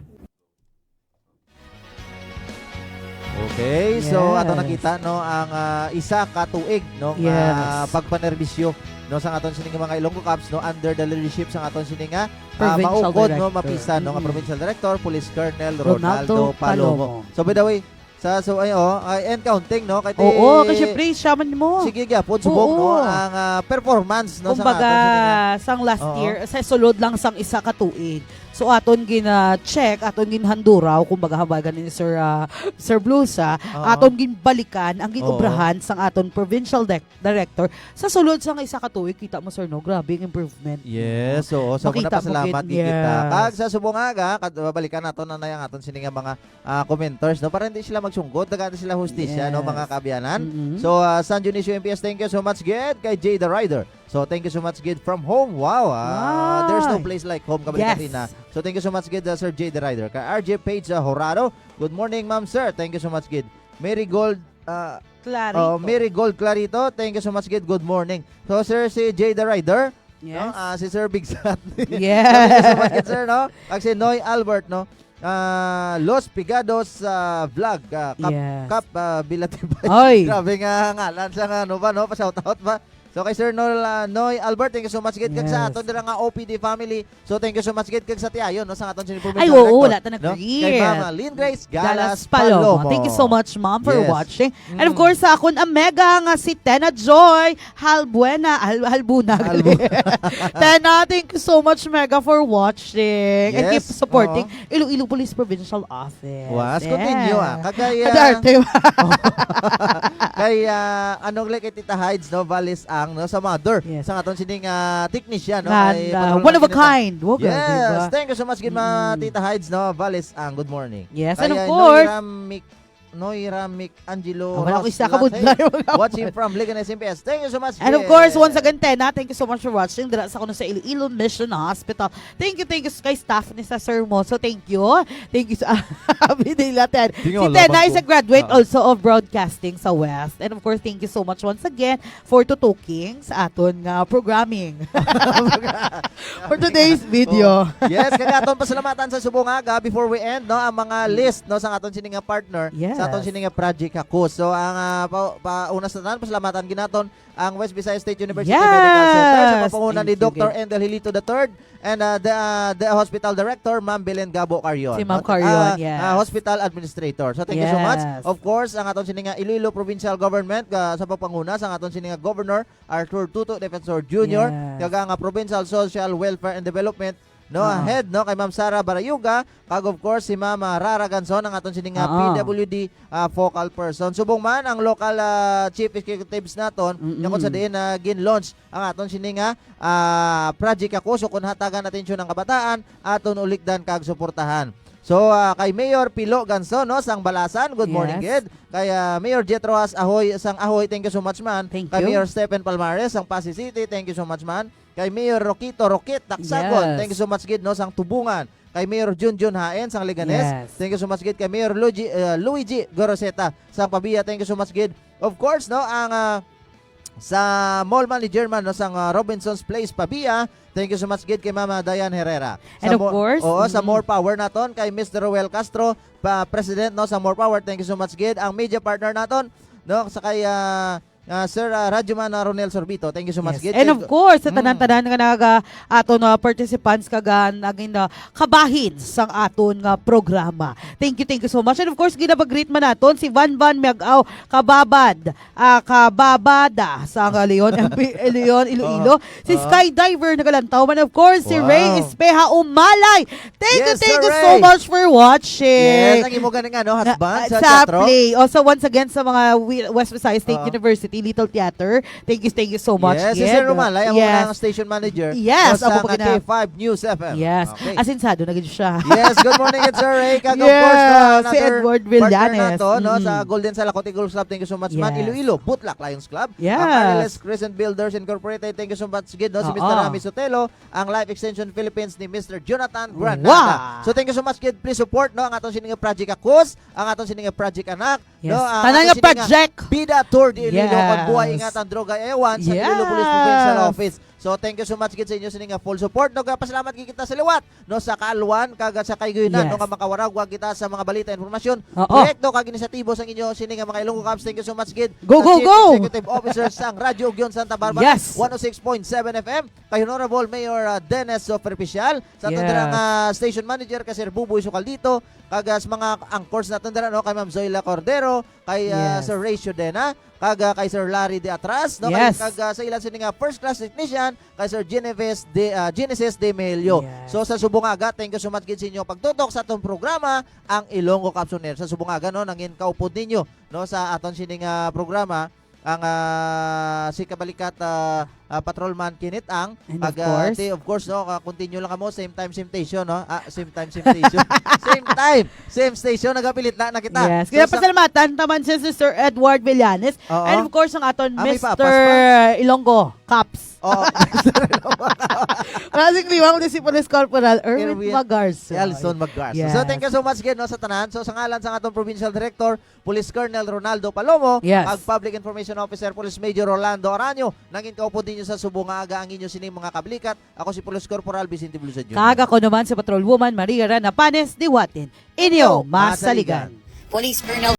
Okay, so ato Yes. nakita no ang ah, isa ka tuig no nga Yes. pagpanerbisyo no sa aton sining mga Ilonggo Cops no under the leadership sa aton sining nga ah, Provincial maukod no Director. mapisa no nga Mm-mm. Provincial Director Police Colonel Ronaldo, Ronaldo Palomo. Palomo. So by the way, sa so ay oh, ay, and counting no kay Oo, kasi pre, siya man mo. Sige gyapon subong no Oo. ang ah, performance no sa Kumbaga, aton sining nga- sang last Oo. year, sa sulod lang sang isa ka tuig. So aton gina-check, aton ginhanduraw, kumbaga habagan ni Sir ah, Sir Blusa, Oo. aton ginbalikan ang ginobrahan sang aton provincial dec- director. Sa sulod sang isa ka tuig, kita mo sir no, grabe ang improvement. Yes, oo. So, Makita mo pasalamat gid, gid kita. yes. Kag sa subong nga, kat balikan nato na ang aton sini nga mga ah, commenters no para hindi sila magsunggod, tagaan sila hustisya no Yes. mga kaabyanan. Mm-mm. So, ah, San Dionisio M P S, thank you so much gid kay Jay the Rider. So, thank you so much gid from home. Wow, ah, Wow. there's no place like home kami Yes. Katrina. So, thank you so much gid uh, Sir Jay the Rider. Kay R J Page uh, Horado, good morning ma'am sir. Thank you so much gid. Mary Gold uh, Clarito. Oh, Mary Gold Clarito, thank you so much gid. Good morning. So, Sir, si Jay the Rider, Yes. no? Ah, si Sir Big Sat. Yes. Thank you so much gid, sir, no? Kag si Noy Albert, no? Ah, Los Pigados ah, Vlog, ah, Kap, Yes. Kap ah, Bilatibay. Oy. Grabe nga ngalan sa nga, ano ba, no? Pa-shout out ba? So kay Sir Noel, ah, Noy Albert, thank you so much gid. Kag sa Yes. aton dira nga O P D family, so thank you so much gid kag sa tiayon no sa aton sini Ay, oo, wala ta nag-greet. Kay Mama Lynn Grace Galas, Galas Palomo. Palomo. Thank you so much, ma'am, for Yes. watching. And of Mm. course, sa akon ang mega nga si Tena Joy Halbuena, Hal Halbunag. Halbu- Tena, thank you so much, mega, for watching. And keep Yes. supporting Oo. Iloilo Police Provincial Office. Was, Yes. continue ah. Kagaya, Adarte ba? kay ah, ano like Tita Hides no, Valis ang no sa mother Yes. sa aton sining ah, technician no. Nga, Kay uh, Pangulong one of a Pinita. kind. Wow, grabe Yes, ba? Thank you so much gid ma Mm. Tita Hides no, Valis ang good morning. Yes, Kay, and of ah, course, Noira Mic Noira Mic Angelo. Ah, wala ko Ros isa ka Late. budlay. Watching from Leganes M P S. Thank you so much. And of Yes. course, once again, Tena, thank you so much for watching. Dira sa kuno sa Iloilo Mission Hospital. Thank you, thank you kay staff ni sa Sir Mo. So, thank you. Thank you sa Abi nila, Ten. Si Tingnan, Tena labag is a ko. graduate Ah. also of broadcasting sa West. And of course, thank you so much once again for tutuking sa aton nga programming. For today's video. Oh. Yes, kag aton pasalamatan sa subong nga aga before we end no ang mga list no sa aton sini nga partner Yes. aton sini nga project, ha, Kus. So, ang, ah, pa, pa, una sa tanan, pasalamatan gid naton ang West Visayas State University Yes! Medical Center sa pagpanguna Thank ni you, Doctor Gid. Endel Hilito the third and, ah, the, ah, the hospital director, Ma'am Belen Gabo Carion. Si Ma'am No? Carion, Ah, yes. ah, hospital administrator. So, thank you so much. Yes. Of course, ang aton sini nga Iloilo Provincial Government, ah, sa pagpanguna sa aton sini nga Governor Arthur Tuto Defensor Junior, Yes. kag ang, ah, Provincial Social Welfare and Development, no, Oo. head, no, kay Ma'am Sara Barayuga, kag of course si Ma'am, ah, Rara Ganson, ang aton sini nga Oo. P W D, ah, focal person. Subong man ang local, ah, chief executives naton, Mm-mm. nga kung sa diin na gin-launch ang aton sini nga, ah, project ako. So kung hatagan atensyon ang kabataan, aton ulikdan kag suportahan. So, ah, kay Mayor Pilo Ganson, no, sang Balasan, good morning, Yes. gid. Kay, ah, Mayor Jet Rojas Ahoy, sang Ahoy, thank you so much, man. Thank Kay you. Mayor Stephen Palmares, sang Passi City, thank you so much, man. Kay Mayor Roquito Roquit Tacsagon, Yes. thank you so much, gid, no, sang Tubungan. Kay Mayor Junjun Haen, sang Leganes, Yes. thank you so much, gid. Kay Mayor Luigi, ah, Luigi Goroseta, sang Pavia, thank you so much, gid. Of course, no, ang, ah, sa mall manager man, no, sang, ah, Robinson's Place Pavia, thank you so much, gid, kay Mama Diane Herrera. And Sa of mo-, course, oo, sa mm. More Power naton, kay Mister Roel Castro, pa, President, no, sa More Power, thank you so much, gid. Ang media partner naton, no, sa kay, ah, ah, Sir, ah, Radyoman, ah, Ronel Sorbito, thank you so much, Yes. gid. And Thank of you. course, sa Mm. tanan-tanan nga naga-, aton nga participants kag, ah, naging, ah, kabahin sang aton nga programa. Thank you, thank you so much. And of course, ginapag-greet man naton si Van Van Miag-aw Kababad, ah, Kababada sang, ah, Leon, M P, eh, Leon, Iloilo. Oo. Si Oo. Skydiver Nagalantaw man, of course, si Ray Wow. Espeha Umalay. Thank you, Yes, thank you Sir so Ray. much for watching. Yes, ang imo ganing, ano, Na, husband ah, sa sa teatro? play. Also, once again, sa mga wi-, West Visayas State Oo. University, Little Theater. Thank you, thank you so much, Yes, si Sir Gid. Romalay, ang Yes. unang station manager Yes, no, ako sa pa gina- K five News F M. Yes. Okay. Asinsado na gid siya. Yes, good morning, it's Sir Ray. Kag, of Yes, course, no, si another Edward partner Villanes. nato, no, sa Mm-mm. Golden Salakot Eagles Club. Thank you so much, man. Yes. Iloilo, Butlak Lions Club. Yes. Ang R L S Crescent Builders Incorporated. Thank you so much, gid, no, si Oo. Mister Rami Sotelo. Ang Life Extension Philippines ni Mister Jonathan Granada. Wow. So, thank you so much, gid. Please support, no, ang aton sini nga Project Akus, ang aton sini nga Project Anak, Yes. no, ang Tanan aton nga sini nga project. Bida Tour de Iloilo, Yes. Pagbuhay, Ingatan, Droga, Ewan, sa Iloilo Police Provincial Yes. Office. So, thank you so much, gid, sa inyo sini nga full support. No, pasalamat gid kita sa liwat, no, sa kaalwan, kag sa kaygunan, Yes. no, nga makawaragwag kita sa mga balita, informasyon, Oo. proyekto, kag inisyatibo sang inyo sini nga mga Ilonggo Cops. Thank you so much, gid, Go, sa go, Chief go! Executive Officer sang Radyo Ugyon Santa Barbara, Yes. one oh six point seven F M, kay Honorable Mayor, ah, Dennis Superficial, sa aton dira Yes. nga station manager, kay Sir Buboy Sukaldito, kag, ah, sa mga anchors naton dira, no, kay Ma'am Zoila Cordero, kay, ah, Yes. Sir Ray Ciudena, kag, ah, kay Sir Larry De Atras, no, kay, Yes. kag, ah, sa ila sini nga first class technician, kay Sir Genevieve De, ah, Genesis De Mejelio. Yes. So, sa subong nga aga, thank you so much gid sa inyo pagtutok sa atong programa, ang Ilonggo Cops on Air. Sa subong nga aga, no, nangin kaupod ninyo, no, sa aton sini nga programa, ang, ah, si Kabalikat, ah, ah, Patrolman Kenneth Ang. And of Pag, ah, course. ti-, of course, no, ka-, continue lang kamo, same time, same station, no? Ah, same time, same station. Same time, same station, nagapilit na, na kita. Yes. So, Kaya sa pasalamatan taman siya si Sir Edward Villanes. Oo. And of course, ang aton Ah, may Mister papas pa. Ilonggo Cops. Oo. Kasing liwang ni si Police Corporal Erwin Erwin Magarza. Elson Magarza. Yes. So, thank you so much again, no, sa tanan. So, sa ngalan sa atong provincial director, Police Colonel Ronaldo Palomo, Yes. kag Public Information Officer, Police Major Rolando Aranio, nangin kaupod ninyo sa subong nga aga ang inyo sining mga kablikat. Ako si Police Corporal Vicente Bulusan Junior. Kag ako naman si Patrolwoman Maria Rana Panes, diwatin. Inyo, Oh, masaligan. masaligan. Police Colonel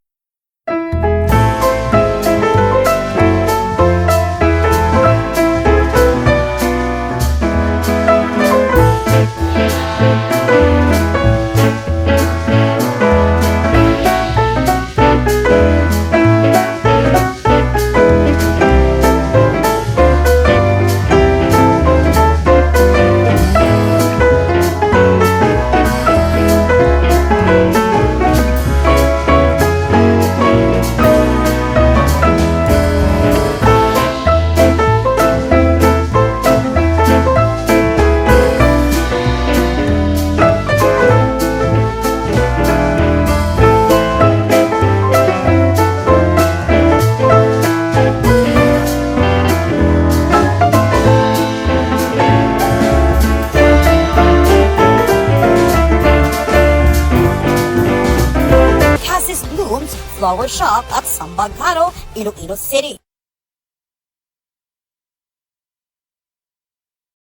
Cassis Blooms Flower Shop at Sambagaro, Iloilo City.